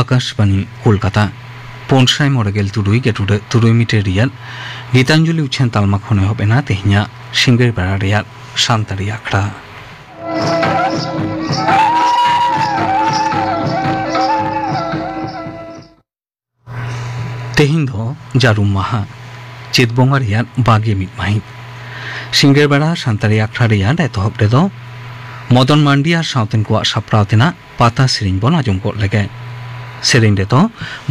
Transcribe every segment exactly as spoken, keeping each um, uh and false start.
ᱟᱠᱟᱥᱵᱟᱱᱤ ᱠᱳᱞᱠᱟᱛᱟ᱾ ᱯᱩᱱ ᱥᱟᱭ ᱢᱚᱬᱮ ᱜᱮᱞ ᱛᱩᱨᱩᱭ ᱜᱮᱴᱩᱰᱟᱹᱜ ᱛᱩᱨᱩᱭ ᱢᱤᱴᱟᱨ ᱨᱮᱭᱟᱜ ᱜᱤᱛᱟᱧᱡᱚᱞᱤ ᱩᱪᱷᱟᱹᱱ ᱛᱟᱞᱢᱟ ᱠᱷᱚᱱ ᱮᱦᱚᱵ ᱮᱱᱟ ᱛᱮᱦᱮᱧᱟᱜ ᱥᱤᱸᱜᱟᱹᱲ ᱵᱮᱲᱟ ᱨᱮᱭᱟᱜ ᱥᱟᱱᱛᱟᱲᱤ ᱟᱠᱷᱲᱟ᱾ ᱛᱮᱦᱮᱧ ᱫᱚ ᱡᱟᱹᱨᱩᱢ ᱢᱟᱦᱟ, ᱪᱟᱹᱛ ᱵᱚᱸᱜᱟ ᱨᱮᱭᱟᱜ ᱵᱟᱜᱮ ᱢᱤᱫ ᱢᱟᱹᱦᱤᱛ᱾ ᱥᱤᱸᱜᱟᱹᱲ ᱵᱮᱲᱟ ᱥᱟᱱᱛᱟᱲᱤ ᱟᱠᱷᱲᱟ ᱨᱮᱭᱟᱜ ᱮᱛᱚᱦᱚᱵ ᱨᱮᱫᱚ ᱢᱚᱫᱚᱱ ᱢᱟᱱᱰᱤ ᱟᱨ ᱥᱟᱶᱛᱮᱱ ᱠᱚᱣᱟᱜ ᱥᱟᱯᱲᱟᱣ ᱛᱮᱱᱟᱜ ᱯᱟᱛᱟ ᱥᱮᱨᱮᱧ ᱵᱚᱱ ᱟᱸᱡᱚᱢ ᱜᱚᱫ ᱞᱮᱜᱮ᱾ ᱥᱮᱨᱮᱧ ᱨᱮᱫᱚ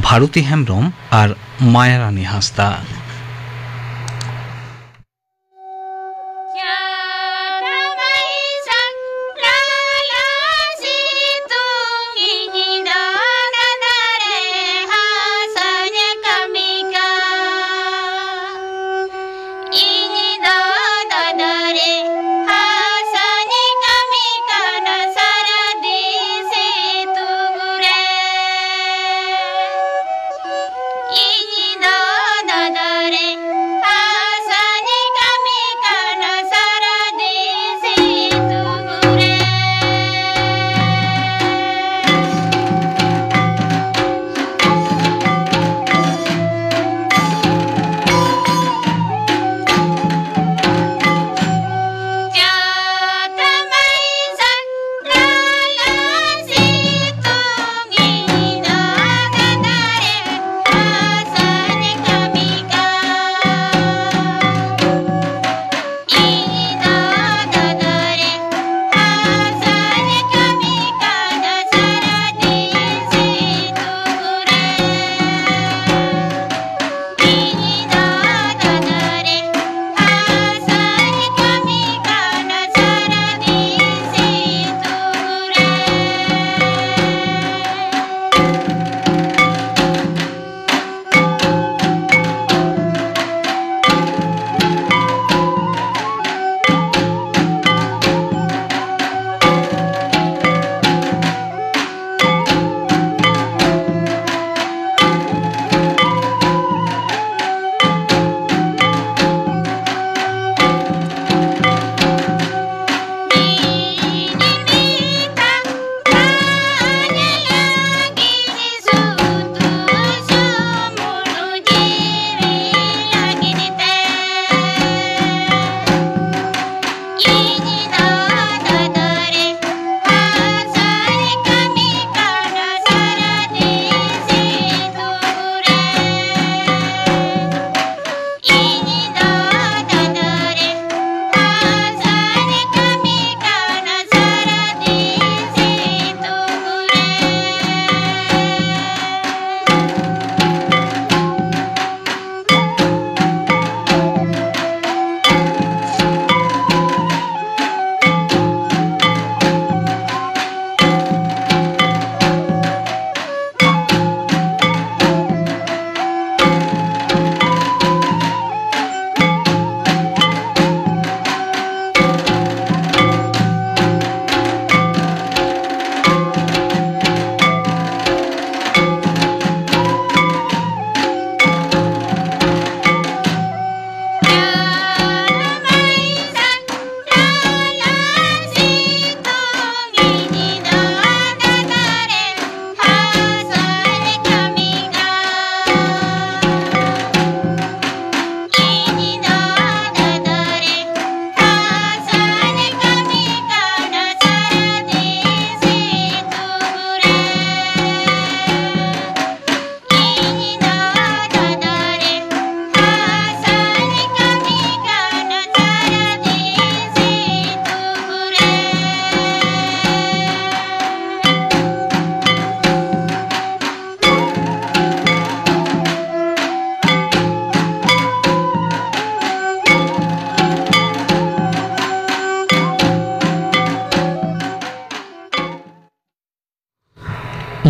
ᱵᱷᱟᱨᱚᱛᱤ ᱦᱮᱢᱵᱽᱨᱚᱢ ᱟᱨ ᱢᱟᱭᱟᱨᱟᱱᱤ ᱦᱟᱸᱥᱫᱟ᱾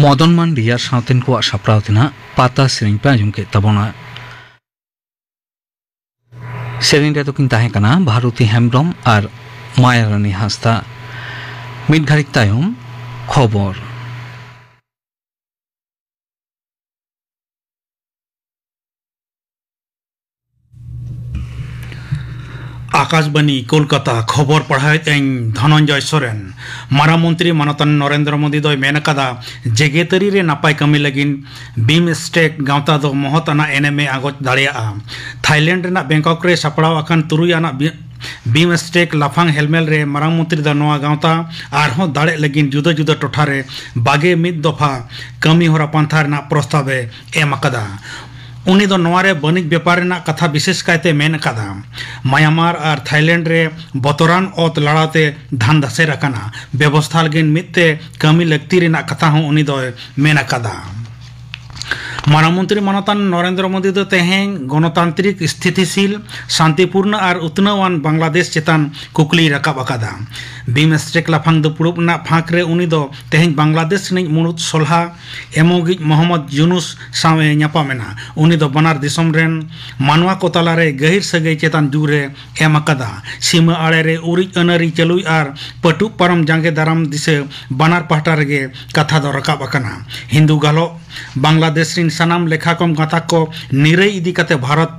ᱢᱚᱫᱚᱱ ᱢᱟᱱᱰᱤ ᱟᱨ ᱥᱟᱶᱛᱮᱱ ᱠᱚᱣᱟᱜ ᱥᱟᱯᱲᱟᱣ ᱛᱮᱱᱟᱜ ᱯᱟᱛᱟ ᱥᱮᱨᱮᱧ ᱯᱮ ᱟᱸᱡᱚᱢ ᱠᱮᱫ ᱛᱟᱵᱚᱱᱟ᱾ ᱥᱮᱨᱮᱧ ᱨᱮᱫᱚ ᱠᱤᱱ ᱛᱟᱦᱮᱸ ᱠᱟᱱᱟ ᱵᱷᱟᱨᱚᱛᱤ ᱦᱮᱢᱵᱽᱨᱚᱢ ᱟᱨ ᱢᱟᱭᱟ ᱨᱟᱱᱤ ᱦᱟᱸᱥᱫᱟ᱾ ᱢᱤᱫ ᱜᱷᱟᱹᱲᱤᱡ ᱛᱟᱭᱚᱢ ᱠᱷᱚᱵᱚᱨ᱾ ᱟᱠᱟᱥᱵᱟᱱᱤ ᱠᱳᱞᱠᱟᱛᱟ, ᱠᱷᱚᱵᱚᱨ ᱯᱟᱲᱦᱟᱣᱮᱫ ᱟᱹᱧ ᱫᱷᱚᱱᱚᱱᱡᱚᱭ ᱥᱚᱨᱮᱱ᱾ ᱢᱟᱨᱟᱝ ᱢᱚᱱᱛᱨᱤ ᱢᱟᱱᱚᱛᱟᱱ ᱱᱚᱨᱮᱱᱫᱨᱚ ᱢᱳᱫᱤ ᱫᱚᱭ ᱢᱮᱱ ᱟᱠᱟᱫᱟ, ᱡᱮᱜᱮᱛᱟᱹᱨᱤ ᱨᱮ ᱱᱟᱯᱟᱭ ᱠᱟᱹᱢᱤ ᱞᱟᱹᱜᱤᱫ ᱵᱤᱢ ᱥᱴᱮᱠ ᱜᱟᱶᱛᱟ ᱫᱚ ᱢᱚᱦᱚᱛ ᱟᱱᱟᱜ ᱮᱱᱮᱢ ᱮ ᱟᱸᱜᱚᱪ ᱫᱟᱲᱮᱭᱟᱜᱼᱟ᱾ ᱛᱷᱟᱭᱞᱮᱱᱰ ᱨᱮᱱᱟᱜ ᱵᱮᱝᱠᱚᱠ ᱨᱮ ᱥᱟᱯᱲᱟᱣ ᱟᱠᱟᱱ ᱛᱩᱨᱩᱭ ᱟᱱᱟᱜ ᱵᱤ-, ᱵᱤᱢ ᱥᱴᱮᱠ ᱞᱟᱯᱷᱟᱝ ᱦᱮᱞᱢᱮᱞ ᱨᱮ ᱢᱟᱨᱟᱝ ᱢᱚᱱᱛᱨᱤ ᱫᱚ ᱱᱚᱣᱟ ᱜᱟᱶᱛᱟ ᱟᱨᱦᱚᱸ ᱫᱟᱲᱮᱜ ᱞᱟᱹᱜᱤᱫ ᱡᱩᱫᱟᱹ ᱡᱩᱫᱟᱹ ᱴᱚᱴᱷᱟ ᱨᱮ ᱵᱟᱜᱮ ᱢᱤᱫ ᱫᱚᱯᱷᱟ ᱠᱟᱹᱢᱤ ᱦᱚᱨᱟ ᱯᱟᱱᱛᱷᱟ ᱨᱮᱱᱟᱜ ᱯᱨᱚᱥᱛᱟᱵ ᱮ ᱮᱢ ᱟᱠᱟᱫᱟ᱾ ᱩᱱᱤ ᱫᱚ ᱱᱚᱣᱟ ᱨᱮ ᱵᱟᱹᱱᱤᱡᱽ ᱵᱮᱯᱟᱨ ᱨᱮᱱᱟᱜ ᱠᱟᱛᱷᱟ ᱵᱤᱥᱮᱥ ᱠᱟᱭᱛᱮ ᱢᱮᱱ ᱟᱠᱟᱫᱟ᱾ ᱢᱟᱭᱟᱱᱢᱟᱨ ᱟᱨ ᱛᱷᱟᱭᱞᱮᱱᱰ ᱨᱮ ᱵᱚᱛᱚᱨᱟᱱ ᱚᱛ ᱞᱟᱲᱟᱣ ᱛᱮ ᱫᱷᱟᱱ ᱫᱟᱥᱮᱨ ᱟᱠᱟᱱᱟ᱾ ᱵᱮᱵᱚᱥᱛᱷᱟ ᱞᱟᱹᱜᱤᱫ ᱢᱤᱫ ᱛᱮ ᱠᱟᱹᱢᱤ ᱞᱟᱹᱠᱛᱤ ᱨᱮᱱᱟᱜ ᱠᱟᱛᱷᱟ ᱦᱚᱸ ᱩᱱᱤ ᱫᱚᱭ ᱢᱮᱱ ᱟᱠᱟᱫᱟ᱾ ᱢᱟᱨᱟᱝ ᱢᱚᱱᱛᱨᱤ ᱢᱟᱱᱚᱛᱟᱱ ᱱᱚᱨᱮᱱᱫᱨᱚ ᱢᱳᱫᱤ ᱫᱚ ᱛᱮᱦᱮᱧ ᱜᱚᱱᱚᱛᱟᱱᱛᱨᱤᱠ, ᱥᱛᱷᱤᱛᱤᱥᱤᱞ, ᱥᱟᱱᱛᱤᱯᱩᱨᱱᱚ ᱟᱨ ᱩᱛᱱᱟᱹᱣᱟᱱ ᱵᱟᱝᱞᱟᱫᱮᱥ ᱪᱮᱛᱟᱱ ᱠᱩᱠᱞᱤᱭ ᱨᱟᱠᱟᱵ ᱟᱠᱟᱫᱟ᱾ ᱵᱤᱢ ᱥᱴᱮᱠ ᱞᱟᱯᱷᱟᱝ ᱫᱩᱯᱲᱩᱵ ᱨᱮᱱᱟᱜ ᱯᱷᱟᱸᱠ ᱨᱮ ᱩᱱᱤ ᱫᱚ ᱛᱮᱦᱮᱧ ᱵᱟᱝᱞᱟᱫᱮᱥ ᱨᱤᱱᱤᱡ ᱢᱩᱬᱩᱫ ᱥᱚᱞᱦᱟ ᱮᱢᱚᱜᱤᱡ ᱢᱚᱦᱚᱢᱢᱚᱫᱽ ᱭᱩᱱᱩᱥ ᱥᱟᱶ ᱮ ᱧᱟᱯᱟᱢ ᱮᱱᱟ᱾ ᱩᱱᱤ ᱫᱚ ᱵᱟᱱᱟᱨ ᱫᱤᱥᱚᱢ ᱨᱮᱱ ᱢᱟᱱᱣᱟ ᱠᱚ ᱛᱟᱞᱟᱨᱮ ᱜᱟᱹᱦᱤᱨ ᱥᱟᱹᱜᱟᱹᱭ ᱪᱮᱛᱟᱱ ᱡᱳᱨ ᱮ ᱮᱢ ᱟᱠᱟᱫᱟ᱾ ᱥᱤᱢᱟᱹ ᱟᱲᱮ ᱨᱮ ᱩᱨᱤᱡ ᱟᱹᱱᱟᱹᱨᱤ ᱪᱟᱹᱞᱩᱭ ᱟᱨ ᱯᱟᱹᱴᱩᱵ ᱯᱟᱨᱚᱢ ᱡᱟᱸᱜᱮ ᱫᱟᱨᱟᱢ ᱫᱤᱥᱟᱹ ᱵᱟᱱᱟᱨ ᱯᱟᱦᱴᱟ ᱨᱮᱜᱮ ᱠᱟᱛᱷᱟ ᱫᱚ ᱨᱟᱠᱟᱵ ᱟᱠᱟᱱᱟ᱾ ᱦᱤᱱᱫᱩ ᱜᱟᱞᱚᱜ ᱵᱟᱝᱞᱟᱫᱮᱥ ᱨᱤᱱ ᱥᱟᱱᱟᱢ ᱞᱮᱠᱷᱟ ᱠᱚᱢ ᱜᱟᱛᱟᱠ ᱠᱚ ᱱᱤᱨᱟᱹᱭ ᱤᱫᱤ ᱠᱟᱛᱮ ᱵᱷᱟᱨᱚᱛ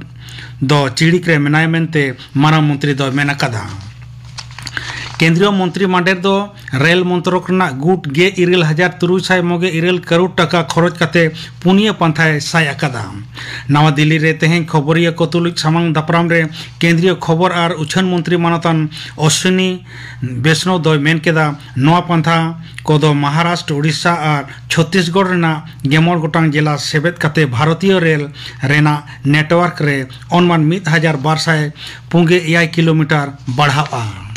ᱫᱚ ᱪᱤᱲᱤᱠ ᱨᱮ ᱢᱮᱱᱟᱭᱟ ᱢᱮᱱᱛᱮ ᱢᱟᱨᱟᱝ ᱢᱚᱱᱛᱨᱤ ᱫᱚᱭ ᱢᱮᱱ ᱟᱠᱟᱫᱟ᱾ ᱠᱮᱱᱫᱨᱤᱭᱚ ᱢᱚᱱᱛᱨᱤ ᱢᱟᱰᱮᱨ ᱫᱚ ᱨᱮᱞ ᱢᱚᱱᱛᱨᱚᱠ ᱨᱮᱱᱟᱜ ᱜᱩᱴ ᱜᱮ ᱤᱨᱟᱹᱞ ᱦᱟᱡᱟᱨ ᱛᱩᱨᱩᱭ ᱥᱟᱭ ᱢᱚᱜᱮ ᱤᱨᱟᱹᱞ ᱠᱟᱨᱳᱲ ᱴᱟᱠᱟ ᱠᱷᱚᱨᱚᱪ ᱠᱟᱛᱮ ᱯᱩᱱᱭᱟᱹ ᱯᱟᱱᱛᱷᱟᱭ ᱥᱟᱭ ᱟᱠᱟᱫᱟ᱾ ᱱᱟᱣᱟ ᱫᱤᱞᱞᱤ ᱨᱮ ᱛᱮᱦᱮᱧ ᱠᱷᱚᱵᱚᱨᱤᱭᱟᱹ ᱠᱚ ᱛᱩᱞᱩᱡ ᱥᱟᱢᱟᱝ ᱫᱟᱯᱨᱟᱢ ᱨᱮ ᱠᱮᱱᱫᱨᱤᱭᱚ ᱠᱷᱚᱵᱚᱨ ᱟᱨ ᱩᱪᱷᱟᱹᱱ ᱢᱚᱱᱛᱨᱤ ᱢᱟᱱᱚᱛᱟᱱ ᱚᱥᱣᱤᱱᱤ ᱵᱮᱥᱱᱚᱣ ᱫᱚᱭ ᱢᱮᱱ ᱠᱮᱫᱟ, ᱱᱚᱣᱟ ᱯᱟᱱᱛᱷᱟ ᱠᱚᱫᱚ ᱢᱟᱦᱟᱨᱟᱥᱴᱨᱚ, ᱳᱰᱤᱥᱟ ᱟᱨ ᱪᱷᱚᱛᱛᱤᱥᱜᱚᱲ ᱨᱮᱱᱟᱜ ᱜᱮᱢᱚᱬ ᱜᱚᱴᱟᱝ ᱡᱮᱞᱟ ᱥᱮᱵᱮᱫ ᱠᱟᱛᱮ ᱵᱷᱟᱨᱚᱛᱤᱭᱚ ᱨᱮᱞ ᱨᱮᱱᱟᱜ ᱱᱮᱴᱣᱟᱨᱠ ᱨᱮ ᱚᱱᱢᱟᱱ ᱢᱤᱫ ᱦᱟᱡᱟᱨ ᱵᱟᱨ ᱥᱟᱭ ᱯᱩᱱᱜᱮ ᱮᱭᱟᱭ ᱠᱤᱞᱳᱢᱤᱴᱟᱨ ᱵᱟᱲᱦᱟᱣᱜᱼᱟ᱾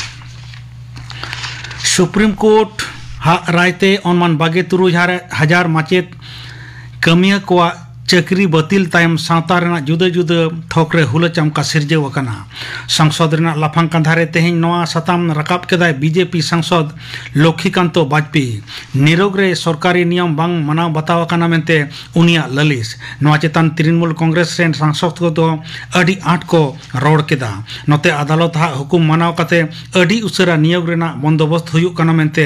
ᱥᱩᱯᱨᱤᱢ ᱠᱳᱨᱴ ᱦᱟᱜ ᱨᱟᱭᱛᱮ ᱚᱱᱢᱟᱱ ᱵᱟᱜᱮ ᱛᱩᱨᱩᱭ ᱦᱟᱡᱟᱨ ᱢᱟᱪᱮᱫ ᱠᱟᱹᱢᱤᱭᱟᱹ ᱠᱚᱣᱟᱜ ᱪᱟᱹᱠᱨᱤ ᱵᱟᱹᱛᱤᱞ ᱛᱟᱭᱚᱢ ᱥᱟᱶᱛᱟ ᱨᱮᱱᱟᱜ ᱡᱩᱫᱟᱹ ᱡᱩᱫᱟᱹ ᱛᱷᱚᱠ ᱨᱮ ᱦᱩᱞᱟᱹᱪᱟᱢᱠᱟ ᱥᱤᱨᱡᱟᱹᱣ ᱟᱠᱟᱱᱟ᱾ ᱥᱚᱝᱥᱚᱫ ᱨᱮᱱᱟᱜ ᱞᱟᱯᱷᱟᱝ ᱠᱟᱸᱫᱷᱟ ᱨᱮ ᱛᱮᱦᱮᱧ ᱱᱚᱣᱟ ᱥᱟᱛᱟᱢ ᱨᱟᱠᱟᱵ ᱠᱮᱫᱟᱭ ᱵᱤᱡᱮᱯᱤ ᱥᱟᱝᱥᱚᱫ ᱞᱚᱠᱠᱷᱤᱠᱟᱱᱛᱚ ᱵᱟᱡᱽᱯᱮᱭᱤ᱾ ᱱᱤᱨᱚᱜᱽ ᱨᱮ ᱥᱚᱨᱠᱟᱨᱤ ᱱᱤᱭᱚᱢ ᱵᱟᱝ ᱢᱟᱱᱟᱣ ᱵᱟᱛᱟᱣ ᱟᱠᱟᱱᱟ ᱢᱮᱱᱛᱮ ᱩᱱᱤᱭᱟᱜ ᱞᱟᱹᱞᱤᱥ᱾ ᱱᱚᱣᱟ ᱪᱮᱛᱟᱱ ᱛᱨᱤᱱᱢᱩᱞ ᱠᱚᱝᱜᱨᱮᱥ ᱨᱮᱱ ᱥᱟᱝᱥᱚᱫ ᱠᱚᱫᱚ ᱟᱹᱰᱤ ᱟᱸᱴ ᱠᱚ ᱨᱚᱲ ᱠᱮᱫᱟ᱾ ᱱᱚᱛᱮ ᱟᱫᱟᱞᱚᱛ ᱦᱟᱜ ᱦᱩᱠᱩᱢ ᱢᱟᱱᱟᱣ ᱠᱟᱛᱮ ᱟᱹᱰᱤ ᱩᱥᱟᱹᱨᱟ ᱱᱤᱭᱚᱜ ᱨᱮᱱᱟᱜ ᱵᱚᱱᱫᱳᱵᱚᱥᱛ ᱦᱩᱭᱩᱜ ᱠᱟᱱᱟ ᱢᱮᱱᱛᱮ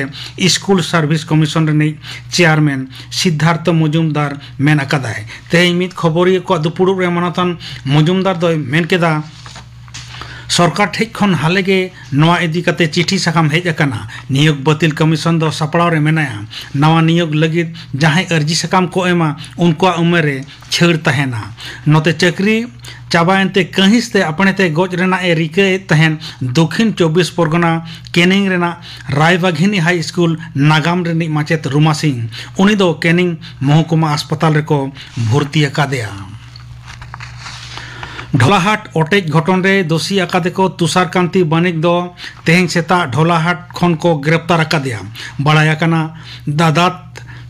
ᱥᱠᱩᱞ ᱥᱟᱨᱵᱷᱤᱥ ᱠᱚᱢᱤᱥᱚᱱ ᱨᱤᱱᱤᱡ ᱪᱮᱭᱟᱨᱢᱮᱱ ᱥᱤᱫᱽᱫᱷᱟᱨᱛᱷᱚ ᱢᱚᱡᱩᱢᱫᱟᱨ ᱢᱮᱱ ᱟᱠᱟᱫᱟᱭ᱾ ᱛᱮᱦᱮᱧ ᱢᱤᱫ ᱠᱷᱚᱵᱚᱨᱤᱭᱟᱹ ᱠᱚᱣᱟᱜ ᱫᱩᱯᱩᱲᱩᱵ ᱨᱮ ᱢᱟᱱᱚᱛᱟᱱ ᱢᱚᱡᱩᱢᱫᱟᱨ ᱫᱚᱭ ᱢᱮᱱ ᱠᱮᱫᱟ, ᱥᱚᱨᱠᱟᱨ ᱴᱷᱮᱡ ᱠᱷᱚᱱ ᱦᱟᱞᱮ ᱜᱮ ᱱᱚᱣᱟ ᱤᱫᱤ ᱠᱟᱛᱮ ᱪᱤᱴᱷᱤ ᱥᱟᱠᱟᱢ ᱦᱮᱡ ᱟᱠᱟᱱᱟ᱾ ᱱᱤᱭᱳᱜᱽ ᱵᱟᱹᱛᱤᱞ ᱠᱚᱢᱤᱥᱚᱱ ᱫᱚ ᱥᱟᱯᱲᱟᱣ ᱨᱮ ᱢᱮᱱᱟᱭᱟ᱾ ᱱᱟᱣᱟ ᱱᱤᱭᱳᱜᱽ ᱞᱟᱹᱜᱤᱫ ᱡᱟᱦᱟᱸᱭ ᱟᱹᱨᱡᱤ ᱥᱟᱠᱟᱢ ᱠᱚ ᱮᱢᱟ, ᱩᱱᱠᱩᱣᱟᱜ ᱩᱢᱮᱨ ᱨᱮ ᱪᱷᱟᱹᱲ ᱛᱟᱦᱮᱱᱟ᱾ ᱱᱚᱛᱮ ᱪᱟᱹᱠᱨᱤ ᱪᱟᱵᱟᱭᱮᱱ ᱛᱮ ᱠᱟᱹᱦᱤᱥ ᱛᱮ ᱟᱯᱲᱮ ᱛᱮ ᱜᱚᱡ ᱨᱮᱱᱟᱜ ᱮ ᱨᱤᱠᱟᱹᱭᱮᱫ ᱛᱟᱦᱮᱸᱱ ᱫᱚᱠᱷᱤᱱ ᱪᱚᱵᱵᱤᱥ ᱯᱚᱨᱜᱚᱱᱟ ᱠᱮᱱᱤᱝ ᱨᱮᱱᱟᱜ ᱨᱟᱭᱵᱟᱜᱷᱤᱱᱤ ᱦᱟᱭ ᱥᱠᱩᱞ ᱱᱟᱜᱟᱢ ᱨᱤᱱᱤᱡ ᱢᱟᱪᱮᱛ ᱨᱩᱢᱟ ᱥᱤᱝ, ᱩᱱᱤ ᱫᱚ ᱠᱮᱱᱤᱝ ᱢᱚᱦᱚᱠᱩᱢᱟ ᱦᱟᱥᱯᱟᱛᱟᱞ ᱨᱮᱠᱚ ᱵᱷᱚᱨᱛᱤ ᱟᱠᱟᱫᱮᱭᱟ᱾ ᱰᱷᱚᱞᱟᱦᱟᱴ ᱚᱴᱮᱡ ᱜᱷᱚᱴᱚᱱ ᱨᱮ ᱫᱳᱥᱤ ᱟᱠᱟᱫᱮ ᱠᱚ ᱛᱩᱥᱟᱨ ᱠᱟᱱᱛᱤ ᱵᱟᱱᱤᱠ ᱫᱚ ᱛᱮᱦᱮᱧ ᱥᱮᱛᱟᱜ ᱰᱷᱚᱞᱟᱦᱟᱴ ᱠᱷᱚᱱ ᱠᱚ ᱜᱨᱮᱯᱛᱟᱨ ᱟᱠᱟᱫᱮᱭᱟ᱾ ᱵᱟᱲᱟᱭ ᱟᱠᱟᱱᱟ, ᱫᱟᱫᱟᱛ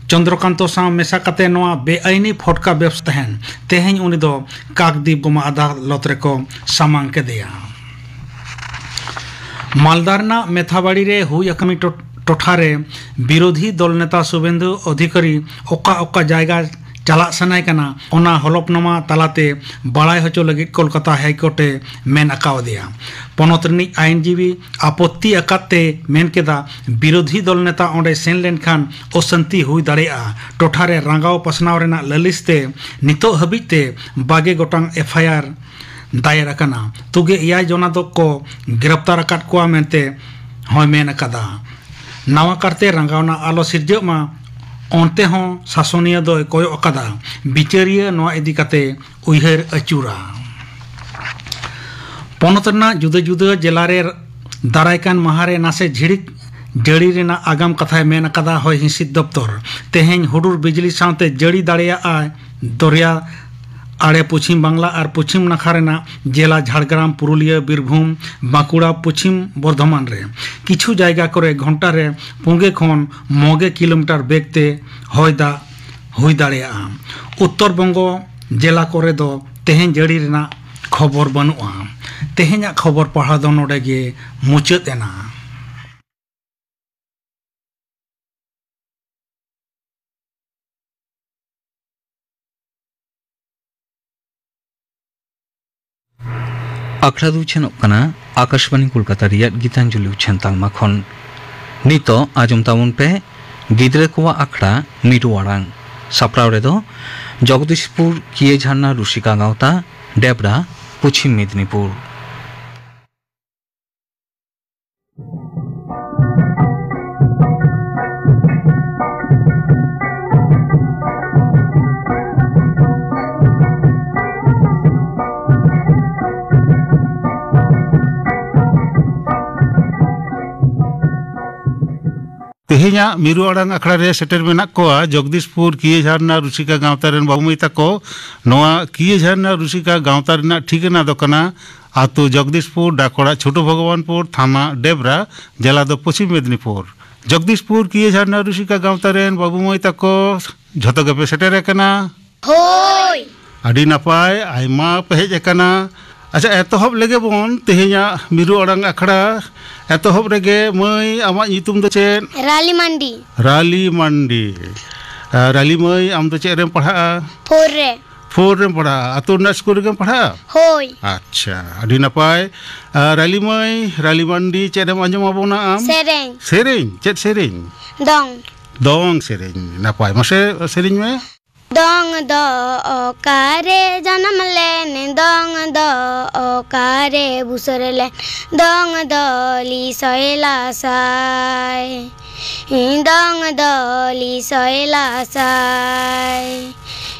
ᱪᱚᱱᱫᱨᱚᱠᱟᱱᱛᱚ ᱥᱟᱶ ᱢᱮᱥᱟ ᱠᱟᱛᱮ ᱱᱚᱣᱟ ᱵᱮᱟᱭᱤᱱᱤ ᱯᱷᱚᱴᱠᱟ ᱵᱮᱵᱥᱟ ᱛᱟᱦᱮᱸᱱ᱾ ᱛᱮᱦᱮᱧ ᱩᱱᱤ ᱫᱚ ᱠᱟᱠᱫᱤᱯ ᱜᱚᱢᱟ ᱟᱫᱟᱞᱚᱛ ᱨᱮᱠᱚ ᱥᱟᱢᱟᱝ ᱠᱮᱫᱮᱭᱟ᱾ ᱢᱟᱞᱫᱟ ᱨᱮᱱᱟᱜ ᱢᱮᱛᱷᱟᱵᱟᱲᱤ ᱨᱮ ᱦᱩᱭ ᱟᱠᱟᱱ ᱴᱚ-, ᱴᱚᱴᱷᱟ ᱨᱮ ᱵᱤᱨᱳᱫᱷᱤ ᱫᱚᱞ ᱱᱮᱛᱟ ᱥᱩᱵᱷᱮᱱᱫᱩ ᱚᱫᱷᱤᱠᱟᱨᱤ ᱚᱠᱟ ᱚᱠᱟ ᱡᱟᱭᱜᱟ ᱪᱟᱞᱟᱜ ᱥᱟᱱᱟᱭ ᱠᱟᱱᱟ, ᱚᱱᱟ ᱦᱚᱞᱚᱯᱱᱟᱢᱟ ᱛᱟᱞᱟᱛᱮ ᱵᱟᱲᱟᱭ ᱦᱚᱪᱚ ᱞᱟᱹᱜᱤᱫ ᱠᱳᱞᱠᱟᱛᱟ ᱦᱟᱭᱠᱳᱨᱴ ᱮ ᱢᱮᱱ ᱟᱠᱟᱣᱟᱫᱮᱭᱟ᱾ ᱯᱚᱱᱚᱛ ᱨᱤᱱᱤᱡ ᱟᱭᱤᱱᱡᱤᱵᱤ ᱟᱯᱚᱛᱛᱤ ᱟᱠᱟᱫ ᱛᱮ ᱢᱮᱱ ᱠᱮᱫᱟ, ᱵᱤᱨᱳᱫᱷᱤ ᱫᱚᱞ ᱱᱮᱛᱟ ᱚᱸᱰᱮ ᱥᱮᱱ ᱞᱮᱱᱠᱷᱟᱱ ᱚᱥᱟᱱᱛᱤ ᱦᱩᱭ ᱫᱟᱲᱮᱭᱟᱜᱼᱟ᱾ ᱴᱚᱴᱷᱟ ᱨᱮ ᱨᱟᱸᱜᱟᱣ ᱯᱟᱥᱱᱟᱣ ᱨᱮᱱᱟᱜ ᱞᱟᱹᱞᱤᱥ ᱛᱮ ᱱᱤᱛᱚᱜ ᱦᱟᱹᱵᱤᱡ ᱛᱮ ᱵᱟᱜᱮ ᱜᱚᱴᱟᱝ ᱮᱯᱷ ᱟᱭ ᱟᱨ ᱫᱟᱭᱮᱨ ᱟᱠᱟᱱᱟ᱾ ᱛᱩᱜᱮ ᱮᱭᱟᱭ ᱡᱚᱱᱟ ᱫᱚ ᱠᱚ ᱜᱨᱮᱯᱛᱟᱨ ᱟᱠᱟᱫ ᱠᱚᱣᱟ ᱢᱮᱱᱛᱮ ᱦᱚᱸᱭ ᱢᱮᱱ ᱟᱠᱟᱫᱟ᱾ ᱱᱟᱣᱟ ᱠᱟᱨᱛᱮ ᱨᱟᱸᱜᱟᱣᱱᱟ ᱟᱞᱚ ᱥᱤᱨᱡᱟᱹᱜ ᱢᱟ, ᱚᱱᱛᱮ ᱦᱚᱸ ᱥᱟᱥᱚᱱᱤᱭᱟᱹ ᱫᱚᱭ ᱠᱚᱭᱚᱜ ᱟᱠᱟᱫᱟ᱾ ᱵᱤᱪᱟᱹᱨᱤᱭᱟᱹ ᱱᱚᱣᱟ ᱤᱫᱤ ᱠᱟᱛᱮ ᱩᱭᱦᱟᱹᱨ ᱟᱹᱪᱩᱨᱟ᱾ ᱯᱚᱱᱚᱛ ᱨᱮᱱᱟᱜ ᱡᱩᱫᱟᱹ ᱡᱩᱫᱟᱹ ᱡᱮᱞᱟ ᱨᱮ ᱫᱟᱨᱟᱭ ᱠᱟᱱ ᱢᱟᱦᱟ ᱨᱮ ᱱᱟᱥᱮ ᱡᱷᱤᱲᱤᱠ ᱡᱟᱹᱲᱤ ᱨᱮᱱᱟᱜ ᱟᱜᱟᱢ ᱠᱟᱛᱷᱟᱭ ᱢᱮᱱ ᱟᱠᱟᱫᱟ ᱦᱚᱭ ᱦᱤᱸᱥᱤᱫ ᱫᱚᱯᱛᱚᱨ᱾ ᱛᱮᱦᱮᱧ ᱦᱩᱰᱩᱨ ᱵᱤᱡᱽᱞᱤ ᱥᱟᱶᱛᱮ ᱡᱟᱹᱲᱤ ᱫᱟᱲᱮᱭᱟᱜᱼᱟᱭ ᱫᱚᱨᱭᱟ ᱟᱲᱮ ᱯᱚᱪᱷᱤᱢ ᱵᱟᱝᱞᱟ ᱟᱨ ᱯᱚᱪᱷᱤᱢ ᱱᱟᱠᱷᱟ ᱨᱮᱱᱟᱜ ᱡᱮᱞᱟ ᱡᱷᱟᱲᱜᱨᱟᱢ, ᱯᱩᱨᱩᱞᱤᱭᱟᱹ, ᱵᱤᱨᱵᱷᱩᱢ, ᱵᱟᱸᱠᱩᱲᱟ, ᱯᱚᱪᱷᱤᱢ ᱵᱚᱨᱫᱷᱚᱢᱟᱱ ᱨᱮ᱾ ᱠᱤᱪᱷᱩ ᱡᱟᱭᱜᱟ ᱠᱚᱨᱮ ᱜᱷᱚᱱᱴᱟ ᱨᱮ ᱯᱩᱸᱜᱮ ᱠᱷᱚᱱ ᱢᱚᱜᱮ ᱠᱤᱞᱳᱢᱤᱴᱟᱨ ᱵᱮᱜᱽ ᱛᱮ ᱦᱚᱭ ᱫᱟᱜ ᱦᱩᱭ ᱫᱟᱲᱮᱭᱟᱜᱼᱟ᱾ ᱩᱛᱛᱚᱨ ᱵᱚᱝᱜᱚ ᱡᱮᱞᱟ ᱠᱚᱨᱮ ᱫᱚ ᱛᱮᱦᱮᱧ ᱡᱟᱹᱲᱤ ᱨᱮᱱᱟᱜ ᱠᱷᱚᱵᱚᱨ ᱵᱟᱹᱱᱩᱜᱼᱟ᱾ ᱛᱮᱦᱮᱧᱟᱜ ᱠᱷᱚᱵᱚᱨ ᱯᱟᱲᱦᱟᱣ ᱫᱚ ᱱᱚᱰᱮ ᱜᱮ ᱢᱩᱪᱟᱹᱫ ᱮᱱᱟ᱾ ᱟᱠᱷᱲᱟ ᱫᱚ ᱩᱪᱷᱟᱹᱱᱚᱜ ᱠᱟᱱᱟ ᱟᱠᱟᱥᱵᱟᱬᱤ ᱠᱳᱞᱠᱟᱛᱟ ᱨᱮᱭᱟᱜ ᱜᱤᱛᱟᱧᱡᱚᱞᱤ ᱩᱪᱷᱟᱹᱱ ᱛᱟᱞᱢᱟ ᱠᱷᱚᱱ᱾ ᱱᱤᱛᱚᱜ ᱟᱸᱡᱚᱢ ᱛᱟᱵᱚᱱ ᱯᱮ ᱜᱤᱫᱽᱨᱟᱹ ᱠᱚᱣᱟᱜ ᱟᱠᱷᱲᱟ ᱢᱤᱨᱩ ᱟᱲᱟᱝ᱾ ᱥᱟᱯᱲᱟᱣ ᱨᱮᱫᱚ ᱡᱚᱜᱚᱫᱤᱥᱯᱩᱨ ᱠᱤᱭᱟᱹ ᱡᱷᱟᱨᱱᱟ ᱨᱩᱥᱤᱠᱟ ᱜᱟᱶᱛᱟ, ᱰᱮᱵᱽᱨᱟ, ᱯᱚᱪᱷᱤᱢ ᱢᱮᱫᱽᱱᱤᱯᱩᱨ᱾ ᱛᱮᱦᱮᱧᱟᱜ ᱢᱤᱨᱩ ᱟᱲᱟᱝ ᱟᱠᱷᱲᱟ ᱨᱮ ᱥᱮᱴᱮᱨ ᱢᱮᱱᱟᱜ ᱠᱚᱣᱟ ᱡᱚᱜᱽᱫᱤᱥᱯᱩᱨ ᱠᱤᱭᱟᱹ ᱡᱷᱟᱨᱱᱟ ᱨᱩᱥᱤᱠᱟ ᱜᱟᱶᱛᱟ ᱨᱮᱱ ᱵᱟᱹᱵᱩ ᱢᱟᱹᱭ ᱛᱟᱠᱚ᱾ ᱱᱚᱣᱟ ᱠᱤᱭᱟᱹ ᱡᱷᱟᱨᱱᱟ ᱨᱩᱥᱤᱠᱟ ᱜᱟᱶᱛᱟ ᱨᱮᱱᱟᱜ ᱴᱷᱤᱠᱟᱹᱱᱟ ᱫᱚ ᱠᱟᱱᱟ ᱟᱛᱳ ᱡᱚᱜᱽᱫᱤᱥᱯᱩᱨ, ᱰᱟᱠᱚᱲᱟ ᱪᱷᱳᱴᱳ ᱵᱷᱚᱜᱚᱵᱟᱱᱯᱩᱨ, ᱛᱷᱟᱱᱟ ᱰᱮᱵᱽᱨᱟ, ᱡᱮᱞᱟ ᱫᱚ ᱯᱚᱪᱷᱤᱢ ᱢᱮᱫᱽᱱᱤᱯᱩᱨ᱾ ᱡᱚᱜᱽᱫᱤᱥᱯᱩᱨ ᱠᱤᱭᱟᱹ ᱡᱷᱟᱨᱱᱟ ᱨᱩᱥᱤᱠᱟ ᱜᱟᱶᱛᱟ ᱨᱮᱱ ᱵᱟᱹᱵᱩ ᱢᱟᱹᱭ ᱛᱟᱠᱚ, ᱡᱷᱚᱛᱚ ᱜᱮᱯᱮ ᱥᱮᱴᱮᱨ ᱟᱠᱟᱱᱟ? ᱦᱳᱭ᱾ ᱟᱹᱰᱤ ᱱᱟᱯᱟᱭ, ᱟᱭᱢᱟ ᱯᱮ ᱦᱮᱡ ᱟᱠᱟᱱᱟ᱾ ᱟᱪᱪᱷᱟ, ᱮᱛᱚᱦᱚᱵ ᱞᱮᱜᱮ ᱵᱚᱱ ᱛᱮᱦᱮᱧᱟᱜ ᱢᱤᱨᱩ ᱟᱲᱟᱝ ᱟᱠᱷᱲᱟ᱾ ᱮᱛᱚᱦᱚᱵ ᱨᱮᱜᱮ ᱢᱟᱹᱭ, ᱟᱢᱟᱜ ᱧᱩᱛᱩᱢ ᱫᱚ ᱪᱮᱫ? ᱨᱟᱞᱤ ᱢᱟᱱᱰᱤ᱾ ᱨᱟᱞᱤ ᱢᱟᱱᱰᱤ᱾ ᱟᱨ ᱨᱟᱞᱤ ᱢᱟᱹᱭ, ᱟᱢ ᱫᱚ ᱪᱮᱫ ᱨᱮᱢ ᱯᱟᱲᱦᱟᱜᱼᱟ? ᱯᱷᱳᱨ ᱨᱮ᱾ ᱯᱷᱳᱨ ᱨᱮᱢ ᱯᱟᱲᱦᱟᱜᱼᱟ᱾ ᱟᱛᱳ ᱨᱮᱱᱟᱜ ᱥᱠᱩᱞ ᱨᱮᱜᱮᱢ ᱯᱟᱲᱦᱟᱜᱼᱟ? ᱦᱳᱭ᱾ ᱟᱪᱪᱷᱟ, ᱟᱹᱰᱤ ᱱᱟᱯᱟᱭ᱾ ᱟᱨ ᱨᱟᱞᱤ ᱢᱟᱹᱭ, ᱨᱟᱞᱤ ᱢᱟᱱᱰᱤ, ᱪᱮᱫ ᱮᱢ ᱟᱸᱡᱚᱢ ᱟᱵᱚᱱᱟ ᱟᱢ? ᱥᱮᱨᱮᱧ᱾ ᱥᱮᱨᱮᱧ? ᱪᱮᱫ ᱥᱮᱨᱮᱧ? ᱫᱚᱝ᱾ ᱫᱚᱝ ᱥᱮᱨᱮᱧ᱾ ᱱᱟᱯᱟᱭ, ᱢᱟᱥᱮ ᱥᱮᱨᱮᱧ ᱢᱮ᱾ ᱫᱚᱝ ᱫᱚ ᱚᱠᱟᱨᱮ ᱡᱟᱱᱟᱢ ᱞᱮᱱ, ᱫᱚᱝ ᱫᱚ ᱚᱠᱟᱨᱮ ᱵᱩᱥᱟᱹᱨ ᱞᱮᱱ, ᱫᱚᱝ ᱫᱚ ᱞᱤᱥᱚᱭ ᱞᱟᱥᱟᱭ᱾ ᱫᱚᱝ ᱫᱚ ᱞᱤᱥᱚᱭ ᱞᱟᱥᱟᱭ᱾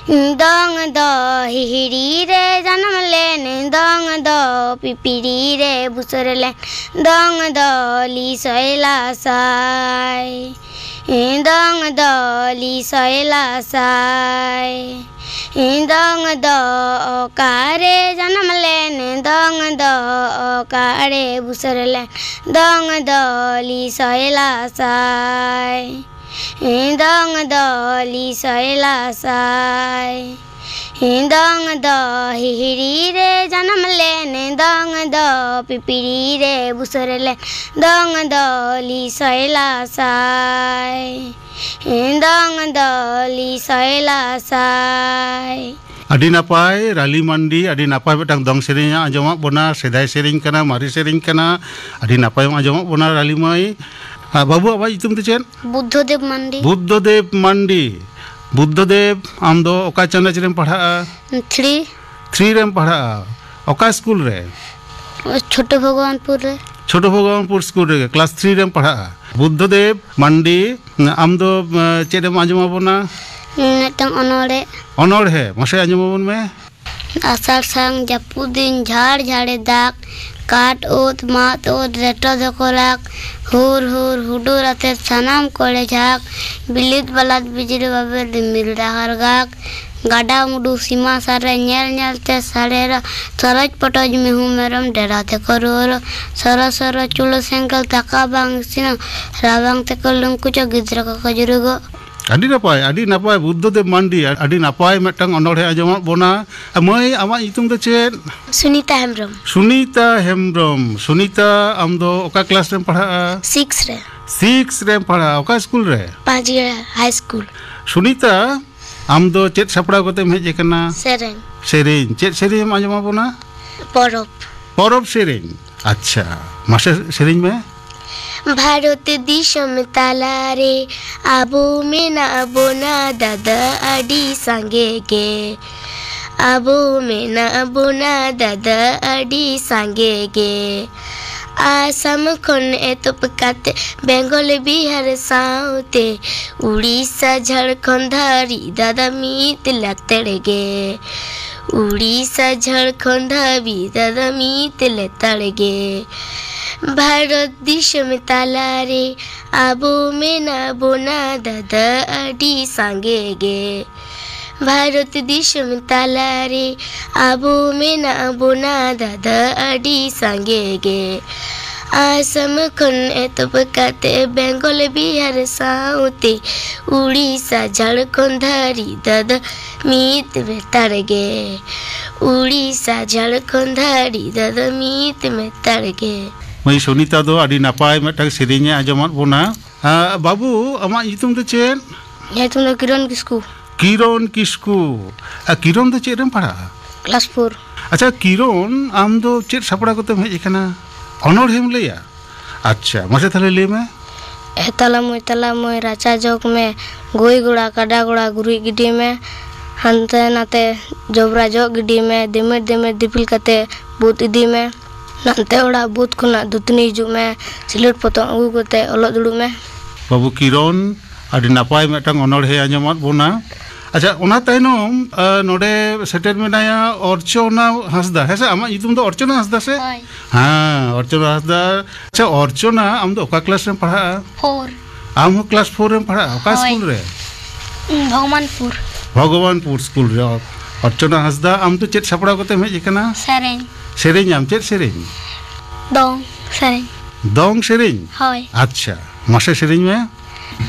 ᱫᱚᱝ ᱫᱚ ᱦᱤᱦᱤᱲᱤ ᱨᱮ ᱡᱟᱱᱟᱢ ᱞᱮᱱ, ᱫᱚᱝ ᱫᱚ ᱯᱤᱯᱤᱲᱤ ᱨᱮ ᱵᱩᱥᱟᱹᱨ ᱞᱮᱱ, ᱫᱚᱝ ᱫᱚ ᱞᱤᱥᱚᱭ ᱞᱟᱥᱟᱭ᱾ ᱫᱚᱝ ᱫᱚ ᱞᱤᱥᱚᱭ ᱞᱟᱥᱟᱭ᱾ ᱫᱚᱝ ᱫᱚ ᱚᱠᱟᱨᱮ ᱡᱟᱱᱟᱢ ᱞᱮᱱ, ᱫᱚᱝ ᱫᱚ ᱚᱠᱟᱨᱮ ᱵᱩᱥᱟᱹᱨ ᱞᱮᱱ, ᱫᱚᱝ ᱫᱚ ᱞᱤᱥᱚᱭ ᱞᱟᱥᱟᱭ᱾ ᱫᱚᱝ ᱫᱚ ᱞᱤᱥᱚᱭ ᱞᱟᱥᱟᱭ᱾ ᱫᱚᱝ ᱫᱚ ᱦᱤᱦᱤᱲᱤ ᱨᱮ ᱡᱟᱱᱟᱢ ᱞᱮᱱ, ᱫᱚᱝ ᱫᱚ ᱯᱤᱯᱤᱲᱤ ᱨᱮ ᱵᱩᱥᱟᱹᱨ ᱞᱮᱱ, ᱫᱚᱝ ᱫᱚ ᱞᱤᱥᱚᱭ ᱞᱟᱥᱟᱭ᱾ ᱫᱚᱝ ᱫᱚ ᱞᱤᱥᱚᱭ ᱞᱟᱥᱟᱭ᱾ ᱟᱹᱰᱤ ᱱᱟᱯᱟᱭ, ᱨᱟᱞᱤ ᱢᱟᱱᱰᱤ, ᱟᱹᱰᱤ ᱱᱟᱯᱟᱭ ᱢᱤᱫᱴᱟᱝ ᱫᱚᱝ ᱥᱮᱨᱮᱧ ᱟᱸᱡᱚᱢᱟᱜ ᱵᱚᱱᱟ, ᱥᱮᱫᱟᱭ ᱥᱮᱨᱮᱧ ᱠᱟᱱᱟ, ᱢᱟᱨᱮ ᱥᱮᱨᱮᱧ ᱠᱟᱱᱟ, ᱟᱹᱰᱤ ᱱᱟᱯᱟᱭ ᱮᱢ ᱟᱸᱡᱚᱢᱟᱜ ᱵᱚᱱᱟ ᱨᱟᱞᱤ ᱢᱟᱹᱭ᱾ ᱟᱨ ᱵᱟᱹᱵᱩ, ᱟᱢᱟᱜ ᱧᱩᱛᱩᱢ ᱫᱚ ᱪᱮᱫ? ᱵᱩᱫᱽᱫᱷᱚᱫᱮᱵ ᱢᱟᱱᱰᱤ᱾ ᱵᱩᱫᱽᱫᱷᱚᱫᱮᱵ ᱢᱟᱱᱰᱤ᱾ ᱵᱩᱫᱽᱫᱷᱚᱫᱮᱵ, ᱟᱢ ᱫᱚ ᱚᱠᱟ ᱪᱟᱱᱟᱪ ᱨᱮᱢ ᱯᱟᱲᱦᱟᱜᱼᱟ? ᱛᱷᱨᱤ᱾ ᱛᱷᱨᱤ ᱨᱮᱢ ᱯᱟᱲᱦᱟᱜᱼᱟ᱾ ᱚᱠᱟ ᱥᱠᱩᱞ ᱨᱮ? ᱪᱷᱳᱴᱳ ᱵᱷᱚᱜᱚᱵᱟᱱᱯᱩᱨ ᱨᱮ᱾ ᱪᱷᱳᱴᱳ ᱵᱷᱚᱜᱚᱵᱟᱱᱯᱩᱨ ᱥᱠᱩᱞ ᱨᱮᱜᱮ, ᱠᱞᱟᱥ ᱛᱷᱨᱤ ᱨᱮᱢ ᱯᱟᱲᱦᱟᱜᱼᱟ᱾ ᱵᱩᱫᱽᱫᱷᱚᱫᱮᱵ ᱢᱟᱱᱰᱤ, ᱟᱢ ᱫᱚ, ᱮ, ᱪᱮᱫ ᱮᱢ ᱟᱸᱡᱚᱢ ᱟᱵᱚᱱᱟ? ᱢᱤᱫᱴᱟᱝ ᱚᱱᱚᱬᱦᱮ᱾ ᱚᱱᱚᱬᱦᱮ, ᱢᱟᱥᱮ ᱟᱸᱡᱚᱢ ᱟᱵᱚᱱ ᱢᱮ᱾ ᱟᱥᱟᱲ ᱥᱟᱱ ᱡᱟᱹᱯᱩᱫ ᱫᱤᱱ ᱡᱷᱟᱲ ᱡᱷᱟᱲᱮ ᱫᱟᱜ, ᱠᱟᱴ ᱳᱫ ᱢᱟᱫ ᱳᱫ ᱨᱮᱴᱚ ᱫᱚᱠᱚ ᱨᱟᱜ, ᱦᱩᱨ ᱦᱩᱨ ᱦᱩᱰᱩᱨ ᱟᱛᱮ ᱥᱟᱱᱟᱢ ᱠᱚᱲᱮ ᱡᱷᱟᱜ, ᱵᱤᱞᱤᱫ ᱵᱟᱞᱟᱫ ᱵᱤᱡᱽᱞᱤ ᱵᱟᱵᱮᱨ ᱨᱤᱢᱤᱞ ᱰᱟᱦᱟᱨ ᱜᱟᱜ, ᱜᱟᱰᱟ ᱢᱩᱰᱩ ᱥᱤᱢᱟ ᱥᱟᱨᱮ ᱧᱮᱞ ᱧᱮᱞ ᱛᱮ ᱥᱟᱰᱮᱨᱟ, ᱥᱚᱨᱚᱡᱽ ᱯᱚᱴᱚᱡ ᱢᱤᱦᱩ ᱢᱮᱨᱚᱢ ᱰᱮᱨᱟ ᱛᱮᱠᱚ ᱨᱩᱣᱟᱹᱲᱟ, ᱥᱚᱨᱚ ᱥᱚᱨᱚ ᱪᱩᱞᱟᱹ ᱥᱮᱸᱜᱮᱞ ᱫᱟᱠᱟ ᱵᱟᱝ ᱤᱥᱤᱱᱟ, ᱨᱟᱵᱟᱝ ᱛᱮᱠᱚ ᱞᱩᱝᱠᱩᱪᱚ ᱜᱤᱫᱽᱨᱟᱹ ᱠᱚᱠᱚ ᱡᱩᱨᱩᱜᱚᱜ᱾ ᱟᱹᱰᱤ ᱱᱟᱯᱟᱭ, ᱟᱹᱰᱤ ᱱᱟᱯᱟᱭ ᱵᱩᱫᱽᱫᱷᱚᱫᱮᱵ ᱢᱟᱱᱰᱤ, ᱟᱹᱰᱤ ᱱᱟᱯᱟᱭ ᱢᱤᱫᱴᱟᱝ ᱚᱱᱚᱬᱦᱮ ᱟᱸᱡᱚᱢᱟᱜ ᱵᱚᱱᱟ᱾ ᱢᱟᱹᱭ, ᱟᱢᱟᱜ ᱧᱩᱛᱩᱢ ᱫᱚ ᱪᱮᱫ? ᱥᱩᱱᱤᱛᱟ ᱦᱮᱢᱵᱨᱚᱢ᱾ ᱥᱩᱱᱤᱛᱟ ᱦᱮᱢᱵᱨᱚᱢ᱾ ᱥᱩᱱᱤᱛᱟ, ᱟᱢ ᱫᱚ ᱚᱠᱟ ᱠᱞᱟᱥ ᱨᱮᱢ ᱯᱟᱲᱦᱟᱜᱼᱟ? ᱥᱤᱠᱥ ᱨᱮ᱾ ᱥᱤᱠᱥ ᱨᱮᱢ ᱯᱟᱲᱦᱟᱜᱼᱟ᱾ ᱚᱠᱟ ᱥᱠᱩᱞ ᱨᱮ? ᱯᱟᱸᱪᱜᱟᱲᱟ ᱦᱟᱭ ᱥᱠᱩᱞ᱾ ᱥᱩᱱᱤᱛᱟ, ᱟᱢ ᱫᱚ ᱪᱮᱫ ᱥᱟᱯᱲᱟᱣ ᱠᱟᱛᱮᱢ ᱦᱮᱡ ᱟᱠᱟᱱᱟ? ᱥᱮᱨᱮᱧ᱾ ᱥᱮᱨᱮᱧ᱾ ᱪᱮᱫ ᱥᱮᱨᱮᱧ ᱮᱢ ᱟᱸᱡᱚᱢ ᱟᱵᱚᱱᱟ? ᱯᱚᱨᱚᱵᱽ᱾ ᱯᱚᱨᱚᱵᱽ ᱥᱮᱨᱮᱧ᱾ ᱟᱪᱪᱷᱟ, ᱢᱟᱥᱮ ᱥᱮᱨᱮᱧ ᱢᱮ᱾ ᱵᱷᱟᱨᱚᱛ ᱫᱤᱥᱚᱢ ᱛᱟᱞᱟᱨᱮ ᱟᱵᱚ ᱢᱮᱱᱟᱜ ᱵᱚᱱᱟ ᱫᱟᱫᱟ ᱟᱹᱰᱤ ᱥᱟᱸᱜᱮ ᱜᱮ᱾ ᱟᱵᱚ ᱢᱮᱱᱟᱜ ᱵᱚᱱᱟ ᱫᱟᱫᱟ ᱟᱹᱰᱤ ᱥᱟᱸᱜᱮ ᱜᱮ᱾ ᱟᱥᱟᱢ ᱠᱷᱚᱱ ᱮᱛᱚᱦᱚᱵ ᱠᱟᱛᱮ ᱵᱮᱝᱜᱚᱞ ᱵᱤᱦᱟᱨ ᱥᱟᱶᱛᱮ ᱩᱲᱤᱥᱥᱟ ᱡᱷᱟᱲᱠᱷᱚᱸᱰ ᱫᱷᱟᱹᱨᱤᱡ ᱫᱟᱫᱟ ᱢᱤᱫ ᱞᱮᱛᱟᱲ ᱜᱮ᱾ ᱩᱲᱤᱥᱥᱟ ᱡᱷᱟᱲᱠᱷᱚᱸᱰ ᱫᱷᱟᱹᱵᱤᱡ ᱫᱟᱫᱟ ᱢᱤᱫ ᱞᱮᱛᱟᱲ ᱜᱮ᱾ ᱵᱷᱟᱨᱚᱛ ᱫᱤᱥᱚᱢ ᱛᱟᱞᱟᱨᱮ ᱟᱵᱚ ᱢᱮᱱᱟᱜ ᱵᱚᱱᱟ ᱫᱟᱫᱟ ᱟᱹᱰᱤ ᱥᱟᱸᱜᱮ ᱜᱮ᱾ ᱵᱷᱟᱨᱚᱛ ᱫᱤᱥᱚᱢ ᱛᱟᱞᱟᱨᱮ ᱟᱵᱚ ᱢᱮᱱᱟᱜ ᱵᱚᱱᱟ ᱫᱟᱫᱟ ᱟᱹᱰᱤ ᱥᱟᱸᱜᱮ ᱜᱮ᱾ ᱟᱥᱟᱢ ᱠᱷᱚᱱ ᱮᱛᱚᱦᱚᱵ ᱠᱟᱛᱮ ᱵᱮᱝᱜᱚᱞ, ᱵᱤᱦᱟᱨ ᱥᱟᱶᱛᱮ ᱩᱲᱤᱥᱥᱟ, ᱡᱷᱟᱲᱠᱷᱚᱸᱰ ᱫᱷᱟᱹᱨᱤᱡ ᱫᱟᱫᱟ ᱢᱤᱫ ᱞᱮᱛᱟᱲ ᱜᱮ᱾ ᱩᱲᱤᱥᱥᱟ, ᱡᱷᱟᱲᱠᱷᱚᱸᱰ ᱫᱷᱟᱹᱨᱤᱡ ᱫᱟᱫᱟ ᱢᱤᱫ ᱞᱮᱛᱟᱲ ᱜᱮ᱾ ᱢᱟᱹᱭ ᱥᱩᱱᱤᱛᱟ ᱫᱚ ᱟᱹᱰᱤ ᱱᱟᱯᱟᱭ ᱢᱤᱫᱴᱟᱝ ᱥᱮᱨᱮᱧ ᱮ ᱟᱸᱡᱚᱢᱟᱫ ᱵᱚᱱᱟ᱾ ᱟᱸ, ᱵᱟᱹᱵᱩ, ᱟᱢᱟᱜ ᱧᱩᱛᱩᱢ ᱫᱚ ᱪᱮᱫ? ᱧᱩᱛᱩᱢ ᱫᱚ ᱠᱤᱨᱚᱱ ᱠᱤᱥᱠᱩ᱾ ᱠᱤᱨᱚᱱ ᱠᱤᱥᱠᱩ᱾ ᱟᱨ ᱠᱤᱨᱚᱱ ᱫᱚ ᱪᱮᱫ ᱨᱮᱢ ᱯᱟᱲᱦᱟᱜᱼᱟ? Class four. ᱟᱪᱪᱷᱟ ᱠᱤᱨᱚᱱ, ᱟᱢ ᱫᱚ ᱪᱮᱫ ᱥᱟᱯᱲᱟᱣ ᱠᱟᱛᱮᱢ ᱦᱮᱡ ᱟᱠᱟᱱᱟ? ᱚᱱᱚᱬᱦᱮᱢ ᱞᱟᱹᱭᱟ? ᱟᱪᱪᱷᱟ, ᱢᱟᱥᱮ ᱛᱟᱦᱞᱮ ᱞᱟᱹᱭ ᱢᱮ᱾ ᱮ ᱛᱟᱞᱟ ᱢᱟᱹᱭ, ᱛᱟᱞᱟ ᱢᱟᱹᱭ, ᱨᱟᱪᱟ ᱡᱚᱜᱽ ᱢᱮ, ᱜᱟᱹᱭ ᱜᱚᱲᱟ ᱠᱟᱰᱟ ᱜᱚᱲᱟ ᱜᱩᱨᱤᱡ ᱜᱤᱰᱤ ᱢᱮ, ᱦᱟᱱᱛᱮ ᱱᱟᱛᱮ ᱡᱚᱵᱽᱨᱟ ᱡᱚᱜ ᱜᱤᱰᱤ ᱢᱮ, ᱫᱤᱢᱤᱨ ᱫᱤᱢᱤᱨ ᱫᱤᱯᱤᱞ ᱠᱟᱛᱮ ᱵᱩᱫ ᱤᱫᱤ ᱢᱮ, ᱱᱟᱱᱛᱮ ᱚᱲᱟᱜ ᱵᱩᱫ ᱠᱷᱚᱱᱟᱜ ᱫᱟᱹᱛᱟᱹᱱᱤ ᱦᱤᱡᱩᱜ ᱢᱮ, ᱥᱤᱞᱟᱹᱴ ᱯᱚᱛᱚᱵ ᱟᱹᱜᱩ ᱠᱟᱛᱮ ᱚᱞᱚᱜ ᱫᱩᱲᱩᱵ ᱢᱮ᱾ ᱵᱟᱹᱵᱩ ᱠᱤᱨᱚᱱ, ᱟᱹᱰᱤ ᱱᱟᱯᱟᱭ ᱢᱤᱫᱴᱟᱝ ᱚᱱᱚᱬᱦᱮ ᱟᱸᱡᱚᱢᱟᱫ ᱵᱚᱱᱟ᱾ ᱟᱪᱪᱷᱟ, ᱚᱱᱟ ᱛᱟᱭᱱᱚᱢ, ᱟ, ᱱᱚᱰᱮ ᱥᱮᱴᱮᱨ ᱢᱮᱱᱟᱭᱟ ᱚᱨᱪᱚᱱᱟ ᱦᱟᱸᱥᱫᱟ᱾ ᱦᱮᱸ ᱥᱮ, ᱟᱢᱟᱜ ᱧᱩᱛᱩᱢ ᱫᱚ ᱚᱨᱪᱚᱱᱟ ᱦᱟᱸᱥᱫᱟ ᱥᱮ? ᱦᱳᱭ᱾ ᱦᱮᱸ, ᱚᱨᱪᱚᱱᱟ ᱦᱟᱸᱥᱫᱟ᱾ ᱟᱪᱪᱷᱟ ᱚᱨᱪᱚᱱᱟ, ᱟᱢ ᱫᱚ ᱚᱠᱟ ᱠᱞᱟᱥ ᱨᱮᱢ ᱯᱟᱲᱦᱟᱜᱼᱟ? ᱯᱷᱳᱨ᱾ ᱟᱢ ᱦᱚᱸ ᱠᱞᱟᱥ ᱯᱷᱳᱨ ᱨᱮᱢ ᱯᱟᱲᱦᱟᱜᱼᱟ? ᱚᱠᱟ ᱦᱳᱭ᱾ ᱥᱠᱩᱞ ᱨᱮ? ᱩᱸ, ᱵᱷᱚᱜᱽᱵᱟᱱᱯᱩᱨ᱾ ᱵᱷᱚᱜᱽᱵᱟᱱᱯᱩᱨ ᱥᱠᱩᱞ ᱨᱮ᱾ ᱚᱨᱪᱚᱱᱟ ᱦᱟᱸᱥᱫᱟ, ᱟᱢ ᱫᱚ ᱪᱮᱫ ᱥᱟᱯᱲᱟᱣ ᱠᱟᱛᱮᱢ ᱦᱮᱡ ᱟᱠᱟᱱᱟ? ᱥᱮᱨᱮᱧ᱾ ᱥᱮᱨᱮᱧ ᱟᱢ, ᱪᱮᱫ ᱥᱮᱨᱮᱧ? ᱫᱚᱝ ᱥᱮᱨᱮᱧ᱾ ᱫᱚᱝ ᱥᱮᱨᱮᱧ? ᱦᱳᱭ᱾ ᱟᱪᱪᱷᱟ, ᱢᱟᱥᱮ ᱥᱮᱨᱮᱧ ᱢᱮ᱾